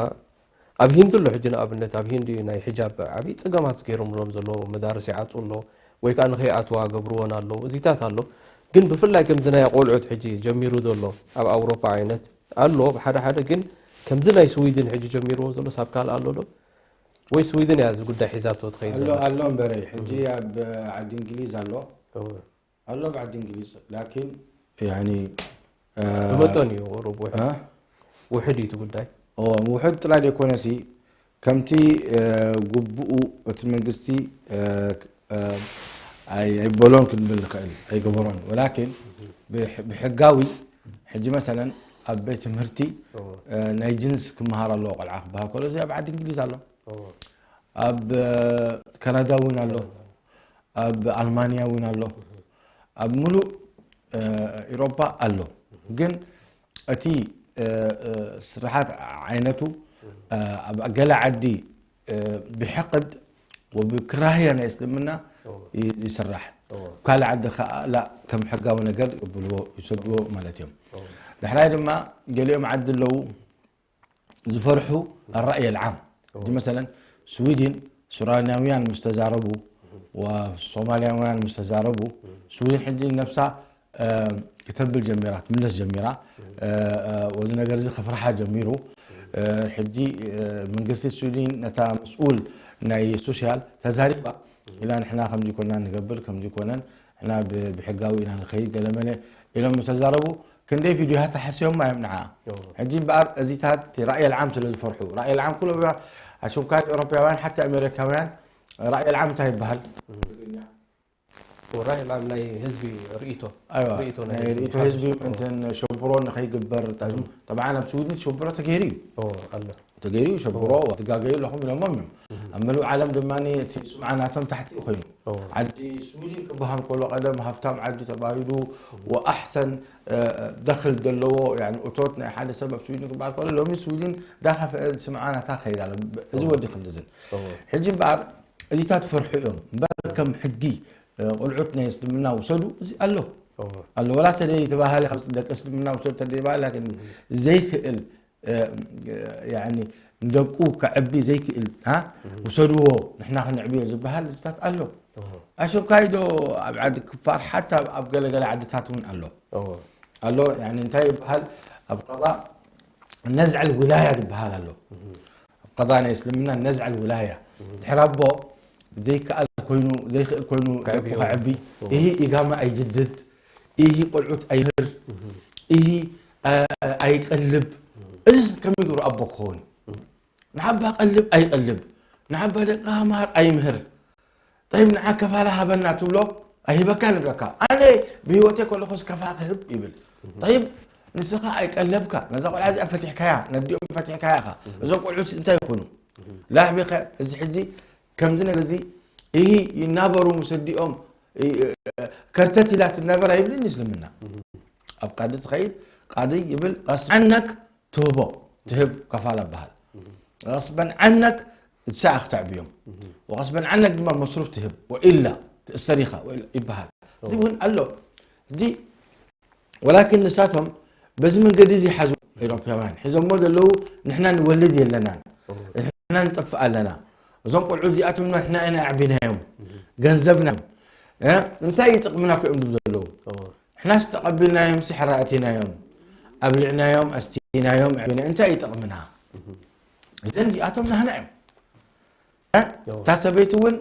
ኣብ ሂንዲ ኣሎ ሕጂ ንኣብነት፣ ኣብ ሂንዲ ናይ ሒጃብ ዓብዪ ጸገማት ገይሮምሎም ዘለዉ፣ መዳርስ ይዓጹ ኣሎ፣ ወይ ከኣ ንኸይኣትዋ ገብርወን ኣለዉ፣ እዚታት ኣሎ። ግን ብፍላይ ከምዚ ናይ ቆልዑት ሕጂ ጀሚሩ ዘሎ፣ ኣብ ኣውሮፓ ዓይነት ኣሎ፣ ብሓደ ሓደ ግን ከምዚ ናይ ስዊድን ሕጂ ጀሚርዎ ዘሎ፣ ሳብ ካልእ ኣሎ ዶ? ወይ ስዊድን እያ እዚ ጉዳይ ሒዛቶ ትኸይድ ኣሎ፣ ዘላ? ኣሎ እምበረይ፣ ሕጂ ኣብ ዓዲ እንግሊዝ ኣሎ። እወ። ኣሎ ኣብ ዓዲ እንግሊዝ፣ ላኪን፣ ያኒ፣ እ፣ ብመጠን እዩ ቁሩብ ውሕድ። እ? ውሕድ እዩ እቲ ጉዳይ። ኦ፣ ውሕድ ጥራይ ዘይኮነሲ፣ ከምቲ፣ እ፣ ግቡኡ እቲ መንግስቲ፣ እ፣ እ፣ ኣይ-፣ ኣይበሎን ክንብል ንኽእል፣ ኣይገበሮን። ወላኪን ብሕ-፣ ብሕጋዊ፣ ሕጂ መሰለን ኣብ ቤት ትምህርቲ፣ እዎ። እ፣ ናይ ጅንስ ክመሃር ኣለዎ ቆልዓ ክበሃል ከሎ፣ እዚ ኣብ ዓዲ እንግሊዝ ኣሎ። እዎ። ኣብ፣ እ፣ ካናዳ እውን ኣሎ። ኣብ ኣልማንያ እውን ኣሎ። ኣብ ምሉእ፣ እ፣ ኤውሮፓ ኣሎ። ግን እቲ፣ እ፣ እ፣ ስርሓት ዓይነቱ፣ እ፣ ኣብ ገለ ዓዲ፣ እ፣ ብሕቅድ ወብክራህያ ናይ እስልምና እዎ። ይ-፣ ይስራሕ። እዎ። ካልእ ዓዲ ከኣ ላ ከም ሕጋዊ ነገር ይቅብልዎ፣ ይሰድዎ ማለት እዮም። እዎ። ዳሕራይ ድማ ገሊኦም ዓዲ ኣለዉ ዝፈርሑ ኣራእየ ልዓም። እዎ። እዚ መሰለን ስዊድን ሱዳናውያን ምስ ተዛረቡ፣ ወሶማልያውያን ምስ ተዛረቡ፣ ስዊድን ሕጂ ነብሳ፣ እ፣ ክተብል ጀሚራ፣ ትምለስ ጀሚራ። እ፣ እ፣ ወዚ ነገር እዚ ክፍርሓ ጀሚሩ። እ፣ ሕጂ፣ እ፣ መንግስቲ ስዊድን ነታ መስኡል ናይ ሶሻል ተዛሪባ። ኢላ ንሕና ከምዚ ኮና ንገብር፣ ከምዚ ኮነን፣ ንሕና ብ-፣ ብሕጋዊ ኢና ንኸይድ፣ ገለመለ ኢሎም ምስ ተዛረቡ፣ ክንደይ ቪድዮታት ተሓስዮማ እዮም ንዓ። እዎ። ሕጂ እምበኣር እዚታት እቲ ራእይ ኣልዓም ስለ ዝፈርሑ፣ ራእይ ኣልዓም ኩሎም ኣሽምካት ኤውሮፓውያን፣ ሓቲ ኣሜሪካውያን፣ ራእይ ኣልዓም እንታይ ይበሃል? እዎ፣ ራእይ ኣልዓም ናይ ህዝቢ ርእይቶ። ኣይዋ፣ ርእይቶ ናይ ናይ ህዝቢ ርእይቶ ሓዙ። ህዝቢ እዎ። እንትን ሸብሮ ንኸይግበር፣ እዎ። ጠብዓ ናብ ስዊድን ሸብሮ ተገይሩ እዩ። እዎ፣ ኣሎ። ተገይሩ ሸብሮ እዎ። ትጋገዩ ኣለኹም ኢሎሞም እዮም። እዎ። ኣብ መላእ ዓለም ድማ እቲ ስምዓ ናቶም ታሕቲ እዩ ኮይኑ። እዎ። ዓዲ ስዊድን ክበሃል ከሎ ቀደም ሃብታም ዓዲ ተባሂሉ እዎ። ወኣሕሰን፣ እ፣ ደኽል ዘለዎ፣ ያኒ እቶት ናይ ሓደ ሰብ ኣብ ስዊድን ክበሃል ከሎ ሎሚ ስዊድን ዳኸፍአ ስምዓ ናታ ከይዳ ኣሎ። እዚ እዎ። ወዲ ክንድዝን። እዎ። ሕጂ እምበኣር እዚታት ፈርሑ እዮም። እምበር ከም ሕጊ፣ እ፣ ቆልዑት ናይ እስልምና ውሰዱ፣ እዚ ኣሎ። እዎ። ኣሎ። ወላ ተደይ ተባሃለ፣ ካብ ደቂ እስልምና ውሰዱ ተደይ ባሃለ፣ ላኪን እዎ። ዘይክእል፣ እ፣ ያኒ ንደቁ ከዕቢ ዘይክእል፣ አ? ውሰድዎ፣ ንሕና ክንዕብዮ ዝበሃል እዚታት ኣሎ። ኣሽርካይ ዶ ኣብ ዓዲ ክፋር፣ ሓታ ኣብ ገለገለ ዓድታት እውን ኣሎ። ኣሎ፣ ያኒ እንታይ ይበሃል? ኣብ ቀዳ ነዝዐል ውላያ ዝበሃል ኣሎ። ኣብ ቀዳ ናይ እስልምና ነዝዐል ውላያ። ድሕሪ ኣቦ ዘይከኣል ኮይኑ፣ ዘይክእል ኮይኑ ከዕብዮ። ከዕቢ። እሂ ኢጋማ ኣይጅድድ፣ እሂ ቆልዑት ኣይምህር፣ እሂ፣ አ፣ ኣይቀልብ። እዚ ከመይ ገይሩ ኣቦ ክኸውን? ንዓባ ቀልብ ኣይቀልብ፣ ንዓባ ደቅኻ ምሃር ኣይምህር። ጠይብ፣ ንዓ ከፋላ ሃበና ትብሎ፣ ኣይህበካን ይብለካ። ኣነ ብህይወተይ ከለኹስ ከፋ ክህብ ይብል። ጠይብ፣ ንስኻ ኣይቀለብካ፣ ነዛ ቆልዓ እዚኣ ፈቲሕካያ፣ ነዲኦም ፈቲሕካያ ኢኻ። እዞም ቆልዑት እንታይ ይኾኑ? ላዕቢኸ፣ እዚ ሕጂ ከምዚ ነገር እዚ፣ ይሂ ይናበሩ ምስ ኣዲኦም፣ እ፣ ከርተት ኢላ ትናበር ኣይብልን እስልምና። ኣብ ቃዲ ትኸይድ፣ ቃዲ ይብል፣ ቀስዐነክ ትህቦ፣ ትህብ፣ ከፋላ በሃል። غصبا عنك እሳ ክትዕብዮም። وغصبا عنك ድማ መስሩፍ ትህብ፣ ወኢላ ትእሰር ኢኻ፣ ወኢላ ይበሃል። እዚ እውን ኣሎ። ሕጂ ወላኪን ንሳቶም በዚ መንገዲ እዚ ሓዙ ኤውሮፓውያን ሒዞሞ ዘለዉ፣ ንሕና ንወልድ የለናን፣ ንሕና ንጠፍእ ኣለና። እዞም ቆልዑ እዚኣቶም ንሕና ኢና ኣዕቢናዮም፣ ገንዘብና እዮም። እ፣ እንታይ እዩ ጥቕምና እኮ እዮም ዝብሉ ዘለዉ? ንሕናስ ተቐቢልናዮም፣ ስሕራ ኣእቲናዮም፣ ኣብሊዕናዮም፣ ኣስቲናዮም፣ ኣዕቢና፣ እንታይ እዩ ጥቕምና? እዘን እዚኣቶም ናህና እዮም። እ? እዎ። እታ ሰበይቲ እውን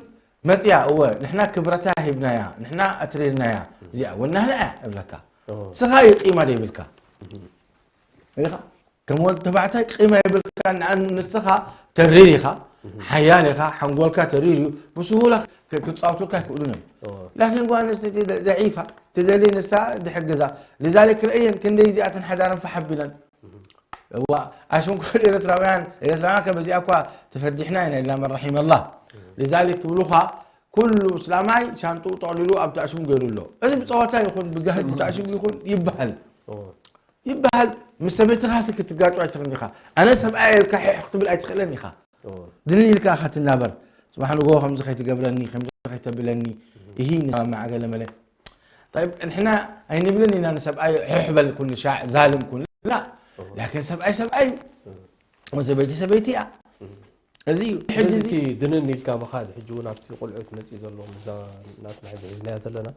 መፅያ፣ እወ፣ ንሕና ክብረታ ሂብናያ፣ ንሕና ኣትሪርናያ፣ እዚኣ እውን ናህና እያ እብለካ። እዎ። ስኻ እዩ ቂማ ዘይብልካ። ሪኻ? ከም ወዲ ተባዕታይ ቂማ የብልካ፣ ንኣን-፣ ንስኻ ተሪር ኢኻ፣ ሓያል ኢኻ፣ ሓንጎልካ ተሪር እዩ፣ ብስሁላ ክ-፣ ክፃወቱልካ ኣይክእሉን እዮም። እዎ። ላኪን ጓል ኣንስተይቲ ደ-፣ ደዒፋ፣ ትደሊ ንሳ ድሕግዛ። لذلك ርእየን ክንደይ እዚኣተን ሓዳረን ፋሕ ኣቢለን። እዋ፣ ኣሽንኳ ኤርትራውያን፣ ኤርትራውያን ከ በዚኣ እኳ ተፈዲሕና ኢና ኢልና መን ረሒመ ኣላህ። لذلك ክብሉኻ፣ ኩሉ እስላማይ ሻንጥኡ ጠቕሊሉ ኣብ ተኣሽሙ ገይሩ ኣሎ። እዚ ብፀወታ ይኹን ብጋህድ ብተኣሽሙ ይኹን ይበሃል። እዎ። ይበሃል። ምስ ሰበይትኻ ሲ ክትጋጩ ኣይትኽእልን ኢኻ። ኣነ ሰብኣይ ኢልካ ሒሕ ክትብል ኣይትኽእልን ኢኻ። እዎ። ድንን ኢልካ ኢኻ ትናበር። ጽባሕ ንግሆ ከምዚ ከይትገብረኒ፣ ከምዚ ከይተብለኒ፣ እሂ ንሰማማዕ ገለ መለ። ጠይብ፣ ንሕና ኣይንብልን ኢና ንሰብኣይ ሒሕ በል ኩሉ ሻዕ፣ ዛልም ኩሉ። ላ። እዎ። ላኪን ሰብኣይ ሰብኣይ እዩ። እዎ። ሰበይቲ ሰበይቲ እያ። እዎ። እዚ እዩ። ሕጂ ስለዚ እዚ እቲ ድንን ኢልካ ምኻድ፣ ሕጂ እውን ኣብቲ ቆልዑት መጺኡ ዘሎ፣ ምስዛ ናትና ሕጂ ሒዝናያ ዘለና፣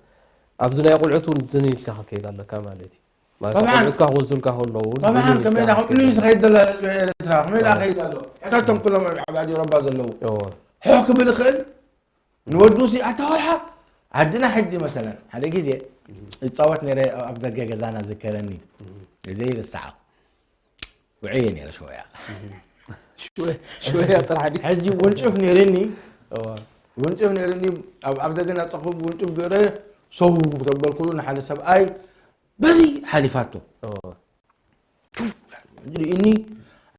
ኣብዚ ናይ ቆልዑት እውን ድንን ኢልካ ክትከይድ ኣለካ ማለት እዩ። ማለት ጠብዓን። ቆልዑትካ ክወስዱልካ ከለዉ እውን ጠብዓን፣ ድንን ኢልካ ከመይ ኢልካ ክትከይድ ክትከይድ ኣለካ። ከመይ ኢልካ ከይድ ኣሎ? ሕቶቶም ኩሎም ኣብ ዓዲ ኤውሮጳ ዘለዉ። እዎ። ሕሕ ክብል ይኽእል? ንወዱ ሲ ኣታ ቆልዓ፣ ዓድና ሕጂ መሰለን፣ ሓደ ግዜ እጻወት ነይረ ኣብ ደገ ገዛና ዝከረኒ። ዘይርስዓ። ውዕየ ነይረ ሽወያ። ሽወ-፣ ሽወያ ጥራሕ ድዩ? ሕጂ ወንጭፍ ነይርኒ። እዋ። ወንጭፍ ነይርኒ፣ ኣብ፣ ኣብ ደገ እናጸኹ ወንጭፍ ገይረ ሰው ተበልኩሉ ንሓደ ሰብኣይ በዚ ሓሊፋቶ። እዋ። ርኢኒ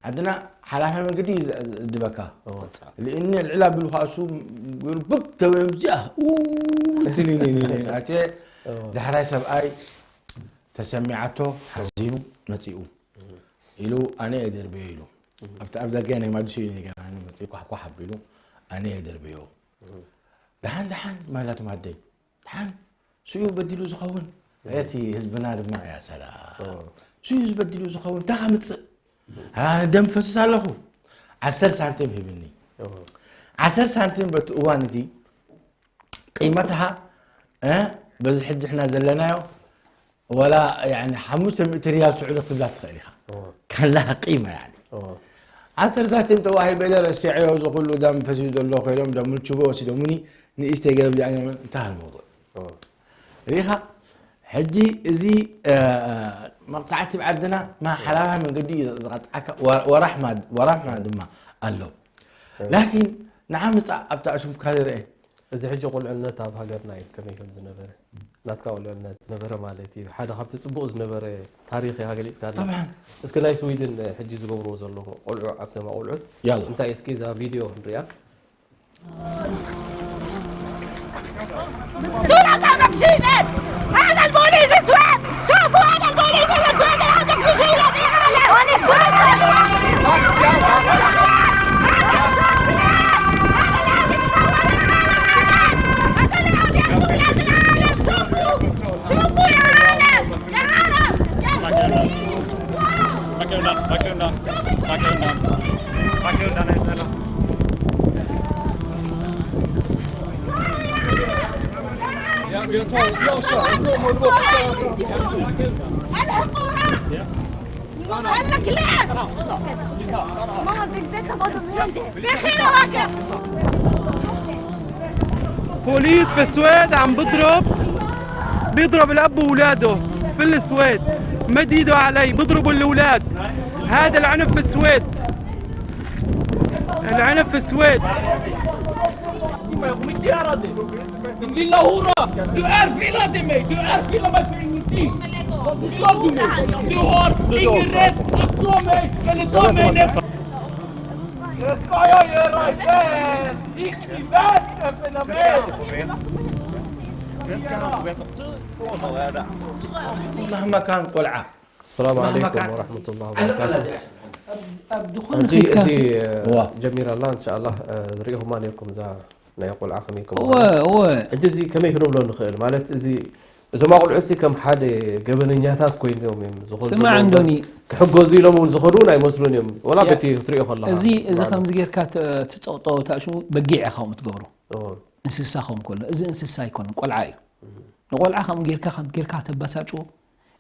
ዓድና ሓላፊ መንገዲ ዝ-፣ ዝድበካ። እዋ። ርኢኒ ልዕል ኣቢሉ ከዓ እሱ ገይሩ ብብ ተበለ እዚኣ፣ ኡ፣ ትንንንን ኣቴ እዋ። ዳሕራይ ሰብኣይ ተሰሚዓቶ ሓዚኑ መጺኡ። ኢሉ ኣነ እየ ደርብዮ ኢሉ። ኣብቲ ኣብ ደገ ናይ ማድሹ እዩ ነገራኒ መጺኡ ኳሕኳሕ ኣቢሉ ኣነ እየ ደርብዮ። ደሓን ደሓን ማላቶም ኣደይ። ደሓን ስኡ በዲሉ ዝኸውን። እቲ ህዝብና ድማ ያ ሰላም። ስኡ ዝበዲሉ ዝኸውን እንታይ ከምጽእ? ኣ፣ ደም ፈስስ ኣለኹ። ዓሰርተ ሳንቲም ሂብኒ። ዓሰርተ ሳንቲም በቲ እዋን እቲ ቂመትሃ፣ እ፣ በዚ ሕጂ ሕና ዘለናዮ፣ ወላ፣ ያኒ፣ ሓሙሽተ ሚእቲ ሪያል ስዑዲ ክትብላ ትኽእል ኢኻ። እዎ። ካላሃ ቂማ፣ ያኒ። እዎ። ዓሰርተ ሳንቲም ተዋሂበ ኢለ ረሲዐዮ፣ እዚ ኩሉ ደም ፈሲሱ ዘሎ ኮይኖም፣ ደም ልችቦ ወሲዶሙኒ፣ ንእሽተይ ገለ ብዚኣ ገለ እንታይ ሃለ መውዱዕ? እዎ። ርኢኻ፣ ሕጂ እዚ፣ እ፣ መቕጻዕቲ ኣብ ዓድና፣ ማ ሓላፋ መንገዲ እዩ ዝቐጥዓካ፣ ወ-፣ ወራሕማ፣ ወራሕማ ድማ ኣሎ። እዎ። ላኪን፣ ንዓ ምጻእ ኣብታ ኣሽሙካ ዝርአ፣ እዚ ሕጂ ቁልዕነት ኣብ ሃገርና እዩ ከመይ ከም ዝነበረ፣ ናትካ ቁልዕነት ዝነበረ ማለት እዩ። ሓደ ካብቲ ጽቡቕ ዝነበረ ታሪኽ ኢኻ ገሊጽካልና። ጠብዓን። እስኪ ናይ ስዊድን ሕጂ ዝገብርዎ ዘለዉ ቆልዑ፣ ኣብ ተማ ቆልዑት ያላ። እንታይ እስኪ እዛ ቪድዮ ክንሪኣ። صورة مكشوفة! هذا البوليس اسود! شوفوا هذا البوليس الاسود يا مكشوفة في حاله! شوفوا! شوفوا يا عالم! يا عرب! يا سوريين! واو! Backa undan, backa undan, backa undan. بوليس في السويد عم بضرب، بيضرب الأب وولاده في السويد، مد إيده علي، بيضربوا الأولاد. هذا العنف في السويد، العنف في السويد. መሃማ ካን ቆልዓ السلام مهما عليكم كان. ورحمة الله ዓለቃ وبركاته ላዚኣ ኣብ ዝኾነ ሕጂ ከይድካ እዚ ሲ- እዋ። ጀሚራ ኣላ እንሻ ኣላህ ርኢኹማ ነርኩም እዛ ናይ ቆልዓ ከመይ ከም እወ እወ ሕጂ እዚ ከመይ ክንብሎ ንኽእል ማለት እዚ እዞም ኣቑልዑት እዚ ከም ሓደ ገበነኛታት ኮይኖም እዮም ዝኸዱ ስማዕ ዘለዉ እንዶኒ ክሕገዙ ኢሎም እውን ዝኸዱ እውን ኣይመስሉን እዮም ወላ ያ- በቲ ክትሪኦ ከለኻ እዚ እዚ ማለት ከምዚ ጌርካ ት- ትፀቕጦ ታሽሙ በጊዕ ኢኻ ከም ትገብሩ እዎ። እንስሳ ከም ከሎ እዚ እንስሳ ኣይኮነን ቆልዓ እዩ ንቆልዓ ከምኡ ጌርካ ከም ጌርካ ተበሳጭዎ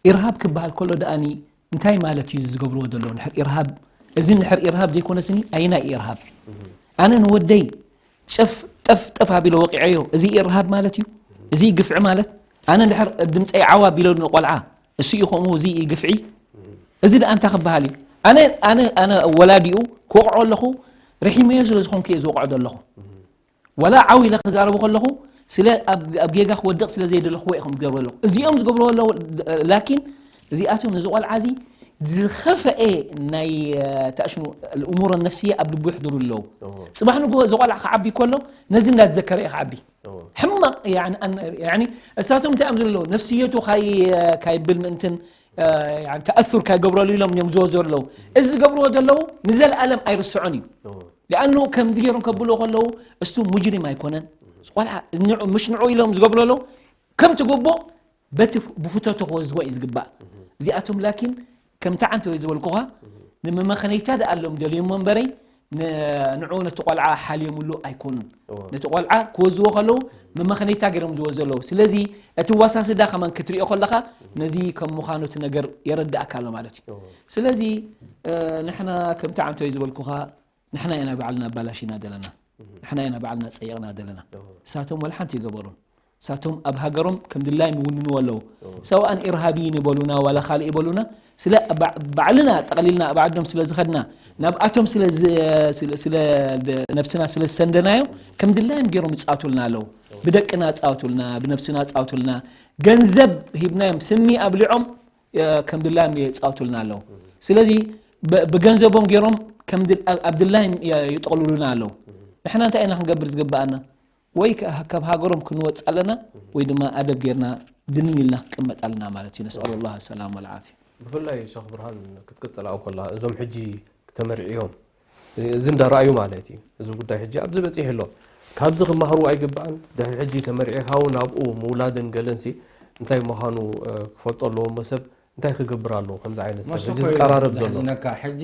ኢርሃብ ክበሃል ከሎ ደኣኒ እንታይ ማለት እዩ ዝገብርዎ ዘለዉ ንሕር ኢርሃብ እዚ ንሕር ኢርሃብ ዘይኮነስኒ ኣይናይ ኢርሃብ ኣነ ንወደይ ጨፍ ጠፍ ጠፍ ኣቢለ ወቂዐዮ እዚ ኢርሃብ ማለት እዩ እዚ ግፍዒ ማለት ኣነ እንድሕር ድምፀይ ዓው ኣቢለ ንቆልዓ እሱ እዩ ከምኡ እዚ እዩ ግፍዒ እዚ ደኣ እንታይ ክበሃል እዩ ኣነ ኣነ ኣነ ወላዲኡ ክወቕዖ ኣለኹ ርሒመዮ ስለ ዝኾንኩ እየ ዝወቕዖ ዘለኹ ወላ ዓው ኢለ ክዛረቡ ከለኹ ስለ ኣብ ኣብ ጌጋ ክወድቕ ስለ ዘይደለኹ ወይ ከም ዝገብሩ ኣለኹ እዚኦም ዝገብርዎ ኣለዉ ላኪን እዚኣቶም ነዚ ቆልዓ እዚ ዝኸፈኤ ናይ ታሽሙ الأمور النفسية ኣብ ልቡ ይሕድሩ ኣለዉ ጽባሕ ንግሆ እዚ ቆልዓ ክዓቢ ከሎ ነዚ እንዳተዘከረ እዩ ክዓቢ ሕማቕ ያኒ እሳቶም እንታይ እዮም ዝብሉ ነፍስየቱ ካይብል ምእንትን ተኣሱር ካይገብረሉ ኢሎም እዮም ዝወዘሩ ኣለዉ እዚ ዝገብርዎ ዘለዉ ንዘለኣለም ኣይርስዖን እዩ ሊኣኑ ከምዚ ገይሮም ከብልዎ ከለዉ እሱ ሙጅሪም ኣይኮነን ቆልዓ ምሽ ንዑ ኢሎም ዝገብሩ ኣለዉ ከም ትግቡእ በቲ ብፍተቶ ክወዝዎ እዩ ዝግባእ እዚኣቶም ላኪን ከምቲ ዓንተ ወይ ዝበልኩኻ ንመመኸነይታ ደኣ ኣሎም ደልዮሞ እምበረይ ንዑ ነቲ ቆልዓ ሓልዮምሉ ኣይኮኑን ነቲ ቆልዓ ክወዝዎ ከለዉ መመኸነይታ ገይሮም ዝወ ዘለዉ ስለዚ እቲ ዋሳስዳ ከማን ክትሪኦ ከለኻ ነዚ ከም ምዃኑ እቲ ነገር የረድኣካ ኣሎ ማለት እዩ ስለዚ ንሕና ከምቲ ዓንተ ወይ ዝበልኩኻ ንሕና ኢና ባዕልና ኣባላሽና ዘለና ንሕና ኢና ባዕልና ፀይቕና ዘለና እሳቶም ወላ ሓንቲ ይገበሩን እሳቶም ኣብ ሃገሮም ከም ድላዮም ይውንንዎ ኣለዉ ሰውኣን ኢርሃቢ ይበሉና ዋላ ካልእ ይበሉና ስለ ባዕልና ጠቕሊልና ኣብ ዓዶም ስለ ዝኸድና ናብኣቶም ስለ ነብስና ስለ ዝሰንደናዮም ከም ድላዮም ገይሮም ይፃወቱልና ኣለዉ ብደቅና ፃወቱልና ብነብስና ፃወቱልና ገንዘብ ሂብናዮም ስሚ ኣብሊዖም ከም ድላዮም ይፃወቱልና ኣለዉ ስለዚ ብገንዘቦም ገይሮም ኣብ ድላዮም ይጠቕልሉና ኣለዉ ንሕና እንታይ ኢና ክንገብር ዝግበኣና ወይ ካብ ሃገሮም ክንወፅ ኣለና ወይ ድማ ኣደብ ገይርና ድንን ኢልና ክንቅመጥ ኣለና ማለት እዩ ነስኣሉ ላ ሰላም ወልዓፍያ ብፍላይ ሸኽ ብርሃን ክትቅፅል ኣብኡ ከላ እዞም ሕጂ ተመርዕዮም እዚ እንዳረኣዩ ማለት እዩ እዚ ጉዳይ ሕጂ ኣብዚ በፂሑ ኣሎ ካብዚ ክመሃሩ ኣይግባእን ድሕሪ ሕጂ ተመርዒኻ እውን ኣብኡ ምውላድን ገለንሲ እንታይ ምዃኑ ክፈልጦ ኣለዎ እሞ ሰብ እንታይ ክገብር ኣለዎ ከምዚ ዓይነት ሰብ ሕጂ ዝቀራረብ ዘሎ ነካ ሕጂ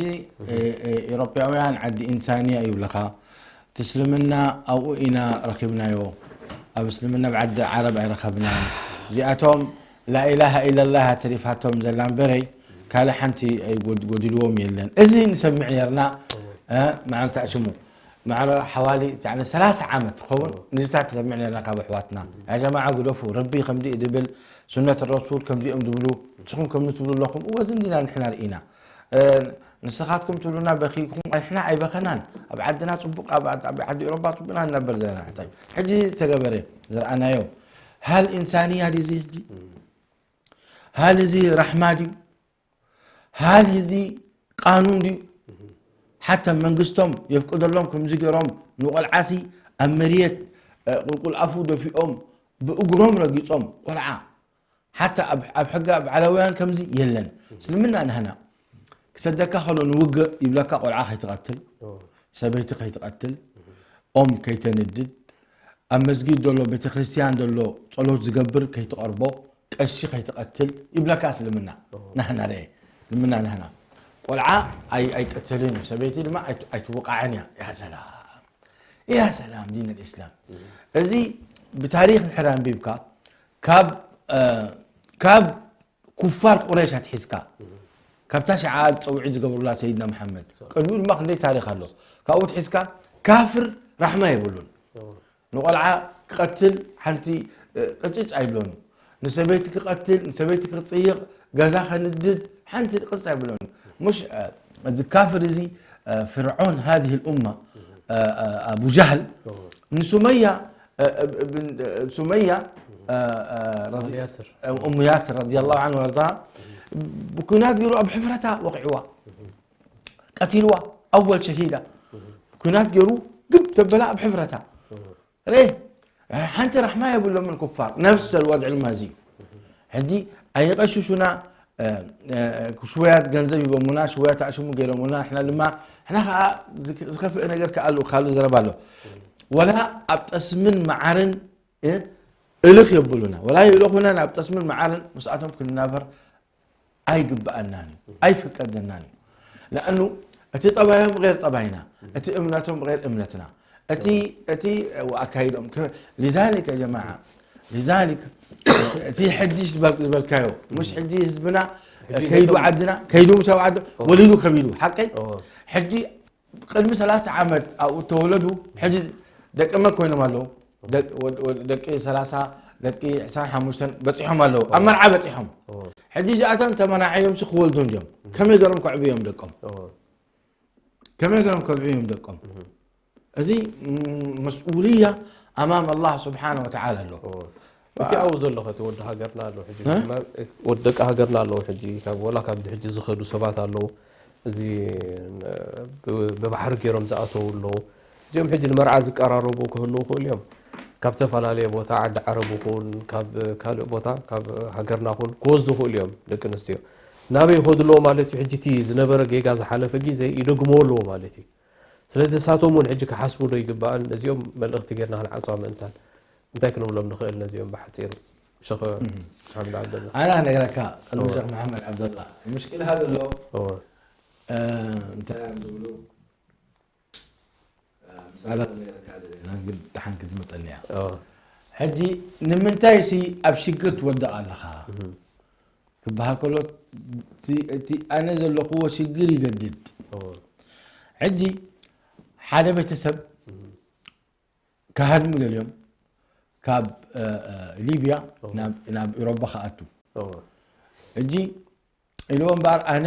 ኤሮጳውያን ዓዲ ኢንሳንያ ይብለኻ እቲ እስልምና ኣብኡ ኢና ረኺብናዮ ኣብ እስልምና ኣብ ዓዲ ዓረብ ኣይረኸብናን እዚኣቶም ላኢላሃ ኢለላህ ተሪፋቶም ዘላ እምበረይ ካልእ ሓንቲ ጎዲልዎም የለን እዚ ንሰምዕ ነርና ማዕረ ተኣሽሙ ማዕረ ሓዋሊ ሰላሳ ዓመት ትኸውን ንዝታት ንሰምዕ ነርና ካብ ኣሕዋትና ያ ጀማዓ ግደፉ ረቢ ከምዚ ድብል ሱነት ረሱል ከምዚኦም ዝብሉ ንስኹም ከምዚ ትብሉ ኣለኹም እወ ዝንዲና ንሕና ርኢና ንስኻትኩም ትብሉና በኺኩም ንሕና ኣይበኸናን ኣብ ዓድና ፅቡቅ ኣብ ዓዲ ኤሮፓ ፅቡቅና ንነበር ዘለና ሕጂ ዝተገበረ ዝረኣናዮ ሃል ኢንሳንያ ድዩ እዚ ሕጂ ሃል እዚ ራሕማ ድዩ ሃል እዚ ቃኑን ድዩ ሓታ መንግስቶም የፍቅደሎም ከምዚ ገይሮም ንቆልዓሲ ኣብ መርየት ቁልቁል ኣፉ ደፊኦም ብእግሮም ረጊፆም ቆልዓ ሓታ ኣብ ሕጊ ኣብ ዓለውያን ከምዚ የለን እስልምና ናህና ክሰደካ ከሎ ንውግእ ይብለካ ቆልዓ ከይትቐትል ሰበይቲ ከይትቐትል ኦም ከይተንድድ ኣብ መስጊድ ዘሎ ቤተክርስትያን ዘሎ ጸሎት ዝገብር ከይትቐርቦ ቀሺ ከይትቐትል ይብለካ እስልምና ናህና ርአ እስልምና ናህና ቆልዓ ኣይ ኣይቀተልን እዩ፣ ሰበይቲ ድማ ኣይት- ኣይትወቃዕን እያ። ያ ሰላም ያ ሰላም ዲን ልእስላም። እዚ ብታሪክ እንድሕር ኣንቢብካ ካብ እ፣ ካብ ኩፋር ቁረይሽ ኣትሒዝካ ካብታ ሽዓ ፀውዒ ዝገብሩላ ሰይድና መሓመድ ቅድሚኡ ድማ ክንደይ ታሪክ ኣሎ። ካብኡ ትሒዝካ ካፍር ራሕማ የብሉን። ንቆልዓ ክቐትል ሓንቲ እ፣ ቅጭጭ ኣይብሎን። ንሰበይቲ ክቐትል፣ ንሰበይቲ ክፅይቕ፣ ገዛ ከንድድ ሓንቲ ቅፅፅ ኣይብሎን። ሙሽ እ፣ እዚ ካፍር እዚ እ፣ ፍርዖን ሃዚህ ልኡማ እ፣ እ፣ ኣቡ ጃህል ንሱመያ እ፣ እ፣ ብን- እ፣ ሱመያ እ፣ እ፣ ረዲ- ያስር እ፣ እሙ ያስር ረዲየላሁ ዐንሁ ወርዳ ብኩናት ገይሩ ኣብ ሕፍረታ ወቂዕዋ ቀቲልዋ። ኣወል ሸሂዳ ኩናት ገይሩ ግብ ተበላ ኣብ ሕፍረታ ሬ ሓንቲ ራሕማ የብሎምን ኩፋር ነፍሰ ልወድዕ ልማዚ ሕጂ ኣይቀሽሹና እ፣ እ፣ ሽወያት ገንዘብ ሂቦሙና ሽወያት ኣሽሙ ገይሮሙና ንሕና ድማ ንሕና ከዓ ዝክ- ዝኸፍእ ነገር ከኣሉ ካሉ ዘረባ ኣሎ ወላ ኣብ ጠስምን መዓርን እ፣ እልኽ የብሉና ወላ ይእልኹና ናብ ጠስምን መዓርን ምስኣቶም ክንናበር ኣይግብኣናን እዩ ኣይፍቀደናን እዩ ለኣኑ እቲ ጠባዮም غير ጠባይና እቲ እምነቶም غير እምነትና እቲ እቲ ኣካይዶም ከ- لذلك يا جماعة لذلك እቲ ሕጂ ዝበል- ዝበልካዮ مش ሕጂ ህዝብና ሕጂ ከይዱ ነቶም- ዓድና ከይዱ ምሳብ ዓዱ ወሊዱ ከቢዱ ሓቀይ እዎ። ሕጂ ቅድሚ ሰላሳ ዓመት ኣብኡ ተወለዱ ሕጂ ደቂ መን ኮይኖም ኣለዉ ደ- ወድ- ወድ- ደቂ ሰላሳ ደቂ ዕስራን ሓሙሽተን በፂሖም ኣለዉ ኣብ መርዓ በፂሖም እዎ። ሕጂ እዚኣቶም ተመናዓዮም ሲ ክወልዱ እንዲዮም ከመይ ገሮም ከዕብዮም ደቆም እዎ። ከመይ ገሮም ከብዕዮም ደቆም እዚ ም- መስኡልያ ኣማም ኣላህ ስብሓነ ወተዓላ ኣሎ እዎ። እቲ ኣብኡ ዘሎ ከቲ ወዲ ሃገርና ኣሎ ሕጂ ወዲ ደቂ ሃገርና ኣለዉ ሕጂ ካብ ወላ ካብዚ ሕጂ ዝኸዱ ሰባት ኣለዉ እዚ ብ- ብባሕሪ ገይሮም ዝኣተዉ ኣለዉ እዚኦም ሕጂ ንመርዓ ዝቀራረቡ ክህልዉ ክእሉ እዮም ካብ ዝተፈላለየ ቦታ ዓዲ ዓረብ ይኹን ካብ ካልእ ቦታ ካብ ሃገርና ኹን ክወስዱ ክእሉ እዮም ደቂ ኣንስትዮ ናበይ ይኸዱ ኣለዉ ማለት እዩ ሕጂ እቲ ዝነበረ ጌጋ ዝሓለፈ ግዜ ይደግምዎ ኣለዉ ማለት እዩ ስለዚ ንሳቶም እውን ሕጂ ክሓስቡ ዶ ይግባእን ነዚኦም መልእኽቲ ጌርና ክንዓፅዋ ምእንታን እንታይ ክንብሎም ንኽእል ነዚኦም ብሓፂሩ ሸኽ ሓምድ ዓብደላ ኣና ክነግረካ ቅድሚ ሸክ መሓመድ ዓብደላ ምሽክል ሃ ዘሎ እወ እ፣ እንታይ እዮም ዝብሉ እ፣ ምሳሌ ክነግረካ ዘለና ግን ደሓን ክትመፀኒ እያ እወ ሕጂ ንምንታይ ሲ ኣብ ሽግር ትወድቕ ኣለኻ ክበሃል ከሎ እቲ- እቲ ኣነ ዘለኽዎ ሽግር ይገድድ እወ ሕጂ ሓደ ቤተሰብ ክሃድሙ ደልዮም ካብ እ፣ እ፣ ሊብያ ናብ- ናብ ኢሮባ ክኣቱ እወ ሕጂ ኢልዎ እምበኣር ኣነ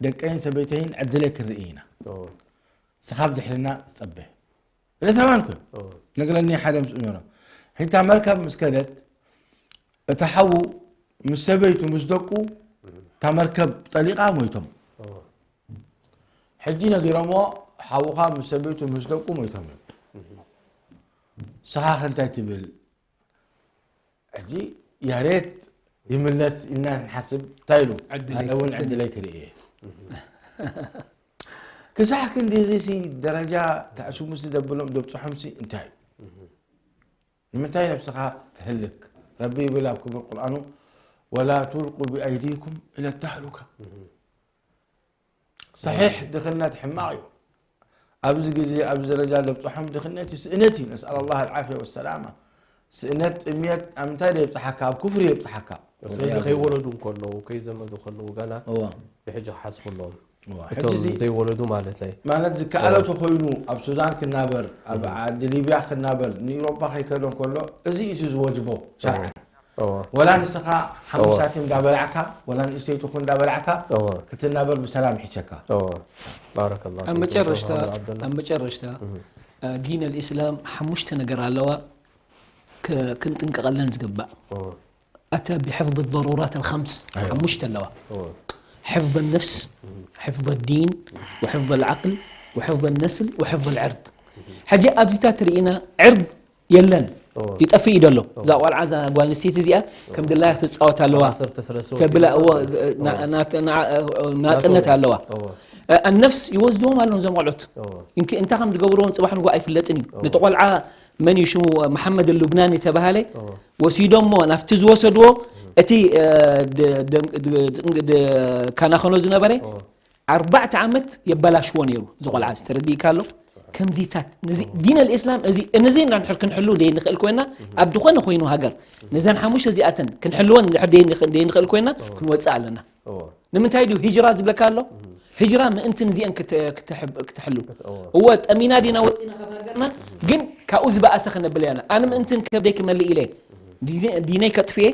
ደቀይን ሰበይተይን ዕድለይ ክርኢ ኢና እወ ስኻብ ድሕርና ዝፀበ እለ ተማን ኮይኑ እወ ነግረኒ ሓደ ምስ ነሮም ሕታ መርከብ ምስ ከደት እቲ ሓዉ ምስ ሰበይቱ ምስ ደቁ እታ መርከብ ጠሊቓ ሞይቶም እወ ሕጂ ነጊሮምዎ ሓውኻ ምስ ሰበይቱ ምስ ደቁ ሞይቶም እዮም ስኻ ከ እንታይ ትብል ሕጂ ያሬት ይምለስ ኢልና ንሓስብ እንታይ ኢሉ ዕድለይ ኣነ እውን ክፍትን ዕድለይ ክርኢ እየ ክሳዕ ክንዲ እዚ ሲ ደረጃ ተኣሽሙሲ ደብሎም ደብፅሖምሲ እንታይ እዩ ንምንታይ ነብስኻ ትህልክ ረቢ ይብል ኣብ ክብር ቁርኣኑ ወላ ቱልቁ ብኣይዲኩም ኢለ ተህሉካ ሰሒሕ ድኽነት ሕማቕ እዩ ኣብዚ ግዜ ኣብዚ ደረጃ ለብፅሖም ድኽነት እዩ ስእነት እዩ ነስኣል ላ ልዓፍያ ወሰላማ ስእነት ጥምየት ኣብ ምንታይ የብፅሓካ ኣብ ኩፍሪ የብፅሓካ ስለዚ ከይወለዱ እንከለዉ ከይዘመዱ ከለዉ ገና እዋ ብሕጂ ክሓስቡ ኣለዎም እዋ እቶም ሕጂ ዘይወለዱ ማለት እዩ ማለት ዝከኣለ ተኮይኑ ኣብ ሱዳን ክናበር ኣብ ዓዲ ሊብያ ክናበር ንኢሮፓ ከይከዶ እንከሎ እዚ እዩ ዝወጅቦ ሸርዓ እዎ ወላ ንስኻ ሓሙሳት እንዳበላዕካ ወላ ንእስተይትኹ እንዳበላዕካ እዎ ክትናበር ብሰላም ይሕሸካ እዎ ባረከላ ኣብ መጨረሽታ ዓብደላ ኣብ መጨረሽታ ዲን الإسلام ሓሙሽተ ነገር ኣለዋ ክ- ክንጥንቀቐለን ዝግባእ እዎ أتى بحفظ الضرورات الخمس أيوة. ሓሙሽተ ኣለዋ እዎ حفظ النفس حفظ الدين وحفظ العقل وحفظ النسل وحفظ العرض ሕጂ ኣብዚታት ርኢና ዕርድ የለን እዎ ይጠፍእ እዩ ደሎ እዛ ቆልዓ እዛ ጓል ኣንስተይቲ እዚኣ ከም ድላያ ክትፃወት ኣለዋ ዓሰርተ ሰለስተ ተብላ ወሲድና እዎ ና- ና- ና- ናፅነት ኣለዋ እዎ ኣነፍስ ይወስድዎም ኣለዎም እዞም ቆልዑት እዎ እንክ እንታይ ከም ዝገብርዎም ፅባሕ ንጎ ኣይፍለጥን እዩ ነቲ ቆልዓ መን እዩ ሽሙ መሓመድ ሉብናን የተባሃለ እዎ ወሲዶሞ ናብቲ ዝወሰድዎ እቲ እ፣ ድ- ድ- ድ- ድ- ካናኸኖ ዝነበረ እዎ ኣርባዕተ ዓመት የበላሽዎ ነይሩ። እዚ ቆልዓ እዚ ተረዲእካ ኣሎ። ከምዚታት ነዚ ዲን ኣልእስላም እዚ ነዚ እንድሕር ክንሕሉ ደይ ንኽእል ኮይና፣ ኣብ ዝኾነ ኮይኑ ሃገር ነዘን ሓሙሽተ እዚኣተን ክንሕልወን እንድሕር ደይ ንኽ- ደይ ንኽእል ኮይና፣ ክንወፅእ ኣለና። ንምንታይ ድዩ ሂጅራ ዝብለካ ኣሎ? ሂጅራ ምእንቲ ንዚአን ክተ- ክተሕብ- ክተሕሉ። እወ፣ ጠሚና ዲና ወፂና ካብ ሃገርና፣ ግን ካብኡ ዝበኣሰ ክነብል ያና። ኣነ ምእንትን ከብደይ ክመልእ ኢለ ዲነ- ዲነይ ከጥፍኤ፣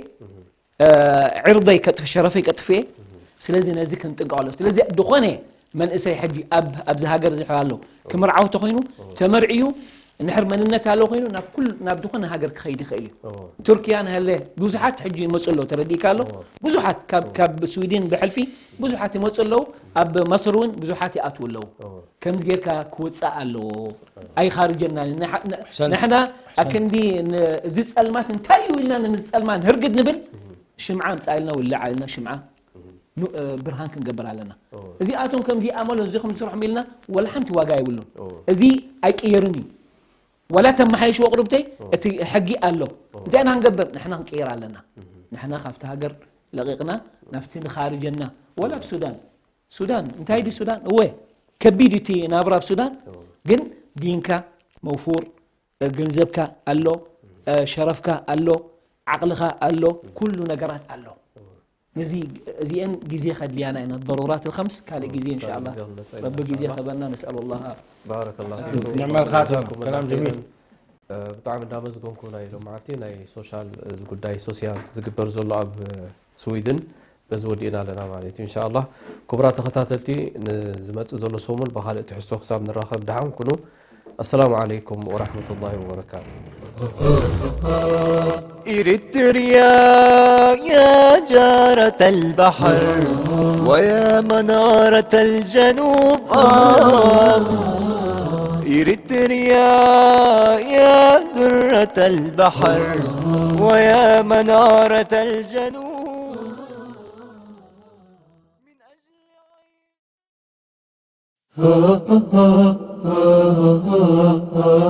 ዕርደይ ከጥፍ ሸረፈይ ከጥፍኤ። ስለዚ ነዚ ክንጥንቀቀሎ። ስለዚ ድኾነ መንእሰይ ሕጂ ኣብ ኣብዚ ሃገር ዝሕር ኣሎ ክምርዓው ተኾይኑ ተመርዕዩ እንድሕር መንነት ኣሎ ኮይኑ ናብ ኩል ናብ ድኾነ ሃገር ክኸይድ ይኽእል እዩ። ቱርኪያ ንሀለ ብዙሓት ሕጂ ይመፁ ኣለዉ፣ ተረዲእካ ኣሎ። ብዙሓት ካብ ካብ ስዊድን ብሕልፊ ብዙሓት ይመፁ ኣለዉ። ኣብ መስር እውን ብዙሓት ይኣትዉ ኣለዉ። ከምዚ ጌርካ ክወፅእ ኣለዎ። ኣይኻርጀና ንሓ- ን- ንሕና ኣክንዲ ን- እዚ ፀልማት እንታይ እዩ ኢልና ንምዚ ፀልማን ህርግድ ንብል ሽምዓ ኣምፃእልና ውልዓ ኢልና ሽምዓ ኑ- እ፣ ብርሃን ክንገብር ኣለና። እዚኣቶም ከምዚ ኣመሎ እዚ ከም ዝስርሖም ኢልና ወላ ሓንቲ ዋጋ የብሉን። እዚ ኣይቅየርን እዩ። ወላ ተመሓየሽዎ ቅርብተይ እቲ ሕጊ ኣሎ። እንታይ ኢና ክንገብር? ንሕና ክንቅየር ኣለና። ንሕና ካብቲ ሃገር ለቂቕና ናብቲ ንኻርጀና ወላ ኣብ ሱዳን ሱዳን እንታይ ድዩ ሱዳን እወ ከቢድ እቲ ናብራ ኣብ ሱዳን ግን ዲንካ መውፉር ገንዘብካ ኣሎ ሸረፍካ ኣሎ ዓቕልኻ ኣሎ ኩሉ ነገራት ኣሎ ነዚ እዚአን ግዜ ከድልያና ኢና ضرورات الخمس ካልእ ግዜ إن شاء الله ረቢ ግዜ ከበና نسأل الله بارك الله فيكم نعم الخاتمة كلام جميل ብጣዕሚ እንዳመስገንኩ ናይ ሎማዓልቲ ናይ ሶሻል ጉዳይ ሶሲያል ዝግበር ዘሎ ኣብ ስዊድን በዚ ወዲእና ኣለና ማለት እዩ እንሻላ ክቡራት ተኸታተልቲ ንዝመፅእ ዘሎ ሰሙን ብካልእ ትሕዝቶ ክሳብ ንራኸብ ደሓን ኩኑ ኣሰላሙ ዓለይኩም ወራሕመቱላሂ ወበረካቱ إريتريا يا جارة البحر ويا منارة الجنوب آه إريتريا يا درة البحر ويا منارة الجنوب